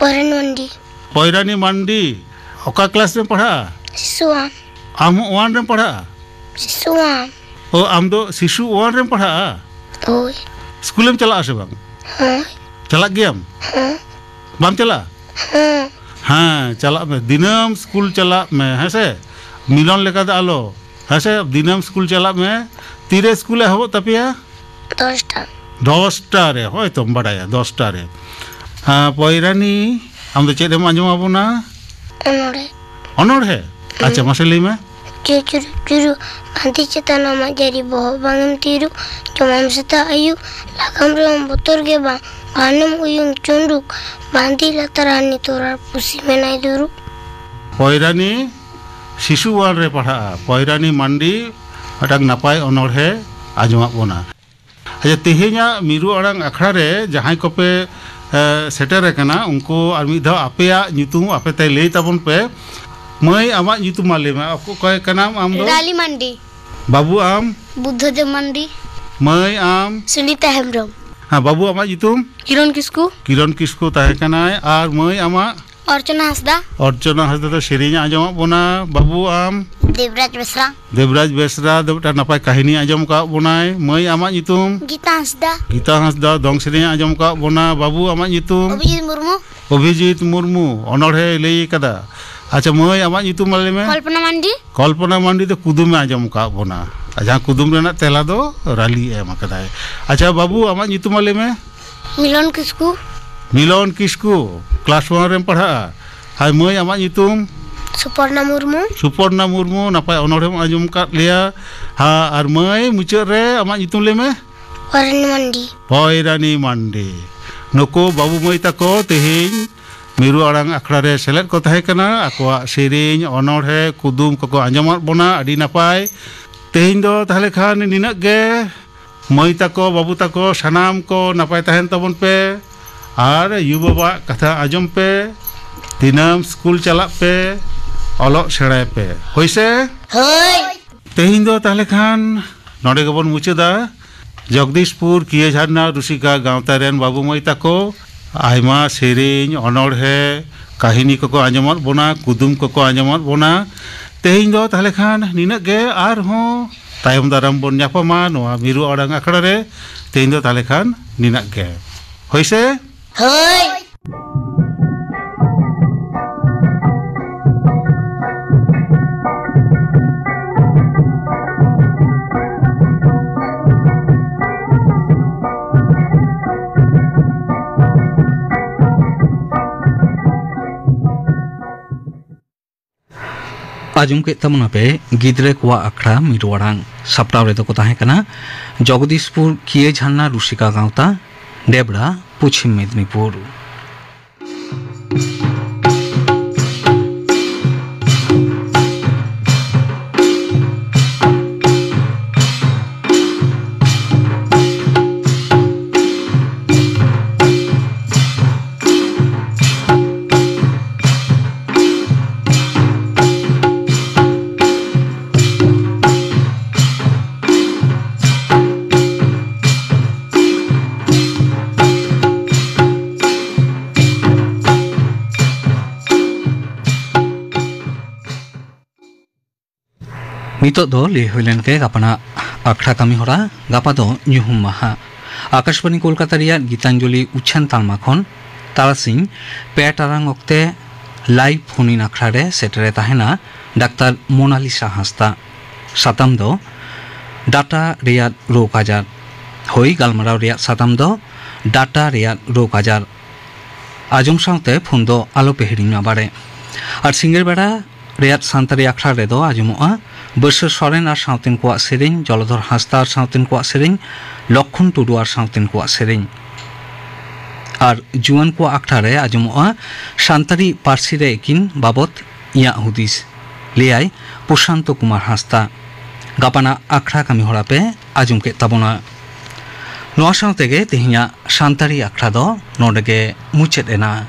ᱯᱚᱨᱮᱱ ᱢᱟᱱᱰᱤ᱾ ᱯᱚᱭᱨᱟᱱᱤ ᱢᱟᱱᱰᱤ᱾ ᱚᱠᱟ ᱠᱞᱟᱥ ᱨᱮᱢ ᱯᱟᱲᱦᱟᱜᱼᱟ? ᱥᱤᱥᱩᱣᱟᱱ᱾ ᱟᱢ ᱦᱚᱸ ᱳᱣᱟᱱ ᱨᱮᱢ ᱯᱟᱲᱦᱟᱜᱼᱟ? ᱥᱤᱥᱩᱣᱟᱱ᱾ ᱚ, ᱟᱢ ᱫᱚ ᱥᱤᱥᱩ ᱳᱣᱟᱱ ᱨᱮᱢ ᱯᱟᱲᱦᱟᱜᱼᱟ? ᱦᱳᱭ᱾ ᱥᱠᱩᱞᱮᱢ ᱪᱟᱞᱟᱜᱼᱟ ᱥᱮ ᱵᱟᱝ? ᱦᱳᱭ᱾ ᱪᱟᱞᱟᱜ ᱜᱮᱭᱟᱢ? ᱦᱮᱸ᱾ ᱵᱟᱢ ᱪᱟᱞᱟᱜᱼᱟ? ᱦᱮᱸ᱾ ᱦᱮᱸ, ᱪᱟᱞᱟᱜ ᱢᱮ, ᱫᱤᱱᱟᱹᱢ ᱥᱠᱩᱞ ᱪᱟᱞᱟᱜ ᱢᱮ, ᱦᱮᱸ ᱥᱮ? ᱢᱤᱞᱚᱱ ᱞᱮᱠᱟ ᱫᱚ ᱟᱞᱚ, ᱦᱮᱸ ᱥᱮ? ᱫᱤᱱᱟᱹᱢ ᱥᱠᱩᱞ ᱪᱟᱞᱟᱜ ᱢᱮ᱾ ᱛᱤᱨᱮ ᱥᱠᱩᱞ ᱮᱦᱚᱵᱚᱜ ᱛᱟᱯᱮᱭᱟ? ᱫᱚᱥᱴᱟ᱾ ᱫᱚᱥᱴᱟ ᱨᱮ, ᱦᱳᱭ ᱛᱚᱢ ᱵᱟᱰᱟᱭᱟ, ᱫᱚᱥᱴᱟ ᱨᱮ᱾ ᱦᱮᱸ, ᱯᱚᱭᱨᱟᱱᱤ, ᱟᱢ ᱫᱚ ᱪᱮᱫ ᱮᱢ ᱟᱸᱡᱚᱢ ᱟᱵᱚᱱᱟ? ᱚᱱᱚᱬᱦᱮ᱾ ᱚᱱᱚᱬᱦᱮ? ᱟᱪᱪᱷᱟ, ᱦᱩᱸ᱾ ᱢᱟᱥᱮ ᱞᱟᱹᱭ ᱢᱮ᱾ ᱪᱩᱨᱩ ᱪᱩᱨᱩ ᱪᱩᱨᱩ, ᱵᱟᱸᱫᱤ ᱪᱮᱛᱟᱱ ᱟᱢᱟᱜ ᱡᱟᱹᱨᱤ, ᱵᱚᱦᱚᱜ ᱵᱟᱝ ᱮᱢ ᱛᱤᱨᱩ, ᱡᱚᱢᱟᱢ ᱥᱮᱛᱟᱜ ᱟᱹᱭᱩᱵ, ᱞᱟᱜᱟᱢ ᱨᱮᱦᱚᱸ ᱵᱚᱛᱚᱨ ᱜᱮ ᱵᱟᱝ, ᱜᱟᱱᱮᱢ ᱩᱭᱩᱝ ᱪᱩᱸᱰᱩᱠ, ᱵᱟᱸᱫᱤ ᱞᱟᱛᱟᱨ ᱦᱟᱹᱱᱤ ᱛᱚᱨᱟᱨ ᱯᱩᱥᱤ ᱢᱮᱱᱟᱭ ᱫᱩᱲᱩᱵ᱾ ᱯᱚᱭᱨᱟᱱᱤ ᱥᱤᱥᱩ ᱳᱣᱟᱱ ᱨᱮ ᱯᱟᱲᱦᱟᱜᱼᱟ᱾ ᱯᱚᱭᱨᱟᱱᱤ ᱢᱟᱱᱰᱤ ᱢᱤᱫᱴᱟᱝ ᱱᱟᱯᱟᱭ ᱚᱱᱚᱬᱦᱮ ᱟᱸᱡᱚᱢᱟᱜ ᱵᱚᱱᱟ᱾ ᱟᱪᱪᱷᱟ, ᱛᱮᱦᱮᱧᱟᱜ ᱢᱤᱨᱩ ᱟᱲᱟᱝ ᱟᱠᱷᱲᱟ ᱨᱮ ᱡᱟᱦᱟᱸᱭ ᱠᱚᱯᱮ, ᱮ, ᱥᱮᱴᱮᱨ ᱟᱠᱟᱱᱟ, ᱩᱱᱠᱩ ᱟᱨ ᱢᱤᱫ ᱫᱷᱟᱣ ᱟᱯᱮᱭᱟᱜ ᱧᱩᱛᱩᱢ ᱟᱯᱮ ᱛᱮ ᱞᱟᱹᱭ ᱛᱟᱵᱚᱱ ᱯᱮ᱾ ᱢᱟᱹᱭ, ᱟᱢᱟᱜ ᱧᱩᱛᱩᱢ ᱢᱟ ᱞᱟᱹᱭ ᱢᱮ᱾ ᱚᱠᱚ-, ᱚᱠᱚᱭ ᱠᱟᱱᱟᱢ ᱟᱢ ᱫᱚ? ᱨᱟᱞᱤ ᱢᱟᱱᱰᱤ᱾ ᱵᱟᱹᱵᱩ, ᱟᱢ? ᱵᱩᱫᱽᱫᱷᱚᱫᱮᱵ ᱢᱟᱱᱰᱤ᱾ ᱢᱟᱹᱭ, ᱟᱢ? ᱥᱩᱱᱤᱛᱟ ᱦᱮᱢᱵᱨᱚᱢ᱾ ᱦᱮᱸ, ᱵᱟᱹᱵᱩ, ᱟᱢᱟᱜ ᱧᱩᱛᱩᱢ? ᱠᱤᱨᱚᱱ ᱠᱤᱥᱠᱩ᱾ ᱠᱤᱨᱚᱱ ᱠᱤᱥᱠᱩ ᱛᱟᱦᱮᱸ ᱠᱟᱱᱟᱭ᱾ ᱟᱨ ᱢᱟᱹᱭ, ᱟᱢᱟᱜ? ᱚᱨᱪᱚᱱᱟ ᱦᱟᱸᱥᱫᱟ᱾ ᱚᱨᱪᱚᱱᱟ ᱦᱟᱸᱥᱫᱟ ᱫᱚ ᱥᱮᱨᱮᱧ ᱮ ᱟᱸᱡᱚᱢᱟᱜ ᱵᱚᱱᱟ᱾ ᱵᱟᱹᱵᱩ, ᱟᱢ? ᱫᱮᱵᱽᱨᱟᱡᱽ ᱵᱮᱥᱨᱟ᱾ ᱫᱮᱵᱽᱨᱟᱡᱽ ᱵᱮᱥᱨᱟ ᱫᱚ ᱢᱤᱫᱴᱟᱝ ᱱᱟᱯᱟᱭ ᱠᱟᱹᱦᱱᱤ ᱟᱸᱡᱚᱢ ᱟᱠᱟᱫ ᱵᱚᱱᱟᱭ᱾ ᱢᱟᱹᱭ, ᱟᱢᱟᱜ ᱧᱩᱛᱩᱢ? ᱜᱤᱛᱟ ᱦᱟᱸᱥᱫᱟ᱾ ᱜᱤᱛᱟ ᱦᱟᱸᱥᱫᱟ ᱫᱚᱝ ᱥᱮᱨᱮᱧ ᱮ ᱟᱸᱡᱚᱢ ᱟᱠᱟᱫ ᱵᱚᱱᱟ᱾ ᱵᱟᱹᱵᱩ, ᱟᱢᱟᱜ ᱧᱩᱛᱩᱢ? ᱚᱵᱷᱤᱡᱤᱛ ᱢᱩᱨᱢᱩ᱾ ᱚᱵᱷᱤᱡᱤᱛ ᱢᱩᱨᱢᱩ ᱚᱱᱚᱬᱦᱮᱭ ᱞᱟᱹᱭ ᱟᱠᱟᱫᱟ᱾ ᱟᱪᱪᱷᱟ ᱢᱟᱹᱭ, ᱟᱢᱟᱜ ᱧᱩᱛᱩᱢ ᱢᱟ ᱞᱟᱹᱭ ᱢᱮ᱾ ᱠᱚᱞᱯᱚᱱᱟ ᱢᱟᱱᱰᱤ᱾ ᱠᱚᱞᱯᱚᱱᱟ ᱢᱟᱱᱰᱤ ᱫᱚ ᱠᱩᱫᱩᱢᱮ ᱟᱸᱡᱚᱢ ᱟᱠᱟᱫ ᱵᱚᱱᱟ᱾ ᱟᱨ ᱡᱟᱦᱟᱸ ᱠᱩᱫᱩᱢ ᱨᱮᱱᱟᱜ ᱛᱮᱞᱟ ᱫᱚ ᱨᱟᱞᱤ ᱮᱢ ᱟᱠᱟᱫᱟᱭ᱾ ᱟᱪᱪᱷᱟ ᱵᱟᱹᱵᱩ, ᱟᱢᱟᱜ ᱧᱩᱛᱩᱢ ᱢᱟ ᱞᱟᱹᱭ ᱢᱮ᱾ ᱢᱤᱞᱚᱱ ᱠᱤᱥᱠᱩ᱾ ᱢᱤᱞᱚᱱ ᱠᱤᱥᱠᱩ, ᱠᱞᱟᱥ ᱳᱣᱟᱱ ᱨᱮᱢ ᱯᱟᱲᱦᱟᱜᱼᱟ᱾ ᱦᱟᱭ ᱢᱟᱹᱭ, ᱟᱢᱟᱜ ᱧᱩᱛᱩᱢ? ᱥᱩᱯᱚᱨᱱᱟ ᱢᱩᱨᱢᱩ᱾ ᱥᱩᱯᱚᱨᱱᱟ ᱢᱩᱨᱢᱩ, ᱱᱟᱯᱟᱭ ᱚᱱᱚᱬᱦᱮᱢ ᱟᱸᱡᱚᱢ ᱟᱠᱟᱫ ᱞᱮᱭᱟ᱾ ᱦᱟ, ᱟᱨ ᱢᱟᱹᱭ, ᱢᱩᱪᱟᱹᱫ ᱨᱮ ᱟᱢᱟᱜ ᱧᱩᱛᱩᱢ ᱞᱟᱹᱭ ᱢᱮ᱾ ᱯᱚᱨᱮᱱ ᱢᱟᱱᱰᱤ᱾ ᱯᱚᱭᱨᱟᱱᱤ ᱢᱟᱱᱰᱤ᱾ ᱱᱩᱠᱩ ᱵᱟᱹᱵᱩ ᱢᱟᱹᱭ ᱛᱟᱠᱚ ᱛᱮᱦᱮᱧ ᱢᱤᱨᱩ ᱟᱲᱟᱝ ᱟᱠᱷᱲᱟ ᱨᱮ ᱥᱮᱞᱮᱫ ᱠᱚ ᱛᱟᱦᱮᱸ ᱠᱟᱱᱟ᱾ ᱟᱠᱚᱣᱟᱜ ᱥᱮᱨᱮᱧ, ᱚᱱᱚᱬᱦᱮ, ᱠᱩᱫᱩᱢ ᱠᱚᱠᱚ ᱟᱸᱡᱚᱢᱟᱫ ᱵᱚᱱᱟ᱾ ᱟᱹᱰᱤ ᱱᱟᱯᱟᱭ᱾ ᱛᱮᱦᱮᱧ ᱫᱚ ᱛᱟᱦᱞᱮ ᱠᱷᱟᱱ ᱱᱤᱱᱟᱹᱜ ᱜᱮ᱾ ᱢᱟᱹᱭ ᱛᱟᱠᱚ, ᱵᱟᱹᱵᱩ ᱛᱟᱠᱚ, ᱥᱟᱱᱟᱢ ᱠᱚ ᱱᱟᱯᱟᱭ ᱛᱟᱦᱮᱱ ᱛᱟᱵᱚᱱ ᱯᱮ᱾ ᱟᱨ ᱭᱩ ᱵᱟᱵᱟᱣᱟᱜ ᱠᱟᱛᱷᱟ ᱟᱸᱡᱚᱢ ᱯᱮ᱾ ᱫᱤᱱᱟᱹᱢ ᱥᱠᱩᱞ ᱪᱟᱞᱟᱜ ᱯᱮ, ᱚᱞᱚᱜ ᱥᱮᱬᱟᱭ ᱯᱮ᱾ ᱦᱳᱭ ᱥᱮ? ᱦᱳᱭ᱾ ᱛᱮᱦᱮᱧ ᱫᱚ ᱛᱟᱦᱞᱮ ᱠᱷᱟᱱ ᱱᱚᱰᱮ ᱜᱮᱵᱚᱱ ᱢᱩᱪᱟᱹᱫᱟ᱾ ᱡᱚᱜᱽᱫᱤᱥᱯᱩᱨ ᱠᱤᱭᱟᱹ ᱡᱷᱟᱨᱱᱟ ᱨᱩᱥᱤᱠᱟ ᱜᱟᱶᱛᱟ ᱨᱮᱱ ᱵᱟᱹᱵᱩ ᱢᱟᱹᱭ ᱛᱟᱠᱚ ᱟᱭᱢᱟ ᱥᱮᱨᱮᱧ, ᱚᱱᱚᱬᱦᱮ, ᱠᱟᱹᱦᱱᱤ ᱠᱚᱠᱚ ᱟᱸᱡᱚᱢᱟᱫ ᱵᱚᱱᱟ, ᱠᱩᱫᱩᱢ ᱠᱚᱠᱚ ᱟᱸᱡᱚᱢᱟᱫ ᱵᱚᱱᱟ᱾ ᱛᱮᱦᱮᱧ ᱫᱚ ᱛᱟᱦᱞᱮ ᱠᱷᱟᱱ ᱱᱤᱱᱟᱹᱜ ᱜᱮ, ᱟᱨᱦᱚᱸ ᱛᱟᱭᱚᱢ ᱫᱟᱨᱟᱢ ᱵᱚᱱ ᱧᱟᱯᱟᱢᱟ ᱱᱚᱣᱟ ᱢᱤᱨᱩ ᱟᱲᱟᱝ ᱟᱠᱷᱲᱟ ᱨᱮ᱾ ᱛᱮᱦᱮᱧ ᱫᱚ ᱛᱟᱦᱞᱮ ᱠᱷᱟᱱ ᱱᱤᱱᱟᱹᱜ ᱜᱮ᱾ ᱦᱳᱭ ᱥᱮ? ᱦᱳᱭ᱾ ᱟᱸᱡᱚᱢ ᱠᱮᱫ ᱛᱟᱵᱚᱱᱟᱯᱮ ᱜᱤᱫᱽᱨᱟᱹ ᱠᱚᱣᱟᱜ ᱟᱠᱷᱲᱟ ᱢᱤᱨᱩ ᱟᱲᱟᱝ᱾ ᱥᱟᱯᱲᱟᱣ ᱨᱮᱫᱚ ᱠᱚ ᱛᱟᱦᱮᱸ ᱠᱟᱱᱟ ᱡᱚᱜᱚᱫᱤᱥᱯᱩᱨ ᱠᱤᱭᱟᱹ ᱡᱷᱟᱨᱱᱟ ᱨᱩᱥᱤᱠᱟ ᱜᱟᱶᱛᱟ, ᱰᱮᱵᱽᱲᱟ, ᱯᱚᱪᱷᱤᱢ ᱢᱮᱫᱽᱱᱤᱯᱩᱨ᱾ ᱱᱤᱛᱚᱜ ᱫᱚ ᱞᱟᱹᱭ ᱦᱩᱭ ᱞᱮᱱ ᱜᱮ ᱜᱟᱯᱟᱱᱟᱜ ᱟᱠᱷᱲᱟ ᱠᱟᱹᱢᱤ ᱦᱚᱨᱟ᱾ ᱜᱟᱯᱟ ᱫᱚ ᱧᱩᱦᱩᱢ ᱢᱟᱦᱟ᱾ ᱟᱠᱟᱥᱵᱟᱬᱤ ᱠᱳᱞᱠᱟᱛᱟ ᱨᱮᱭᱟᱜ ᱜᱤᱛᱟᱧᱡᱚᱞᱤ ᱩᱪᱷᱟᱹᱱ ᱛᱟᱞᱢᱟ ᱠᱷᱚᱱ ᱛᱟᱨᱟᱥᱤᱧ ᱯᱮ ᱴᱟᱲᱟᱝ ᱚᱠᱛᱮ ᱞᱟᱭᱤᱵᱷ ᱯᱷᱳᱱ ᱤᱱ ᱟᱠᱷᱲᱟ ᱨᱮ ᱥᱮᱴᱮᱨᱮ ᱛᱟᱦᱮᱱᱟ ᱰᱟᱠᱛᱟᱨ ᱢᱳᱱᱟᱞᱤᱥᱟ ᱦᱟᱸᱥᱫᱟ᱾ ᱥᱟᱛᱟᱢ ᱫᱚ ᱰᱟᱴᱟ ᱨᱮᱭᱟᱜ ᱨᱳᱜᱽ ᱟᱡᱟᱨ᱾ ᱦᱳᱭ, ᱜᱟᱞᱢᱟᱨᱟᱣ ᱨᱮᱭᱟᱜ ᱥᱟᱛᱟᱢ ᱫᱚ ᱰᱟᱴᱟ ᱨᱮᱭᱟᱜ ᱨᱳᱜᱽ ᱟᱡᱟᱨ᱾ ᱟᱸᱡᱚᱢ ᱥᱟᱶᱛᱮ ᱯᱷᱳᱱ ᱫᱚ ᱟᱞᱚᱯᱮ ᱦᱤᱲᱤᱧ ᱢᱟ ᱵᱟᱲᱮ᱾ ᱟᱨ ᱥᱤᱸᱜᱟᱹᱲ ᱵᱮᱲᱟ ᱨᱮᱭᱟᱜ ᱥᱟᱱᱛᱟᱲᱤ ᱟᱠᱷᱲᱟ ᱨᱮᱫᱚ ᱟᱸᱡᱚᱢᱚᱜᱼᱟ ᱵᱟᱹᱨᱥᱟᱹ ᱥᱚᱨᱮᱱ ᱟᱨ ᱥᱟᱶᱛᱮᱱ ᱠᱚᱣᱟᱜ ᱥᱮᱨᱮᱧ, ᱡᱚᱞᱚᱫᱷᱚᱨ ᱦᱟᱸᱥᱫᱟ ᱟᱨ ᱥᱟᱶᱛᱮᱱ ᱠᱚᱣᱟᱜ ᱥᱮᱨᱮᱧ, ᱞᱚᱠᱠᱷᱚᱱ ᱴᱩᱰᱩ ᱟᱨ ᱥᱟᱶᱛᱮᱱ ᱠᱚᱣᱟᱜ ᱥᱮᱨᱮᱧ᱾ ᱟᱨ ᱡᱩᱣᱟᱹᱱ ᱠᱚᱣᱟᱜ ᱟᱠᱷᱲᱟ ᱨᱮ ᱟᱸᱡᱚᱢᱚᱜᱼᱟ ᱥᱟᱱᱛᱟᱲᱤ ᱯᱟᱹᱨᱥᱤ ᱨᱮ ᱟᱹᱠᱤᱱ ᱵᱟᱵᱚᱛ ᱤᱧᱟᱹᱜ ᱦᱩᱫᱤᱥ, ᱞᱟᱹᱭᱟᱭ ᱯᱨᱚᱥᱟᱱᱛᱚ ᱠᱩᱢᱟᱨ ᱦᱟᱸᱥᱫᱟ᱾ ᱜᱟᱯᱟᱱᱟᱜ ᱟᱠᱷᱲᱟ ᱠᱟᱹᱢᱤ ᱦᱚᱨᱟ ᱯᱮ ᱟᱸᱡᱚᱢ ᱠᱮᱫ ᱛᱟᱵᱚᱱᱟ᱾ ᱱᱚᱣᱟ ᱥᱟᱶ ᱛᱮᱜᱮ ᱛᱮᱦᱮᱧᱟᱜ ᱥᱟᱱᱛᱟᱲᱤ ᱟᱠᱷᱲᱟ ᱫᱚ ᱱᱚᱰᱮ ᱜᱮ ᱢᱩᱪᱟᱹᱫ ᱮᱱᱟ᱾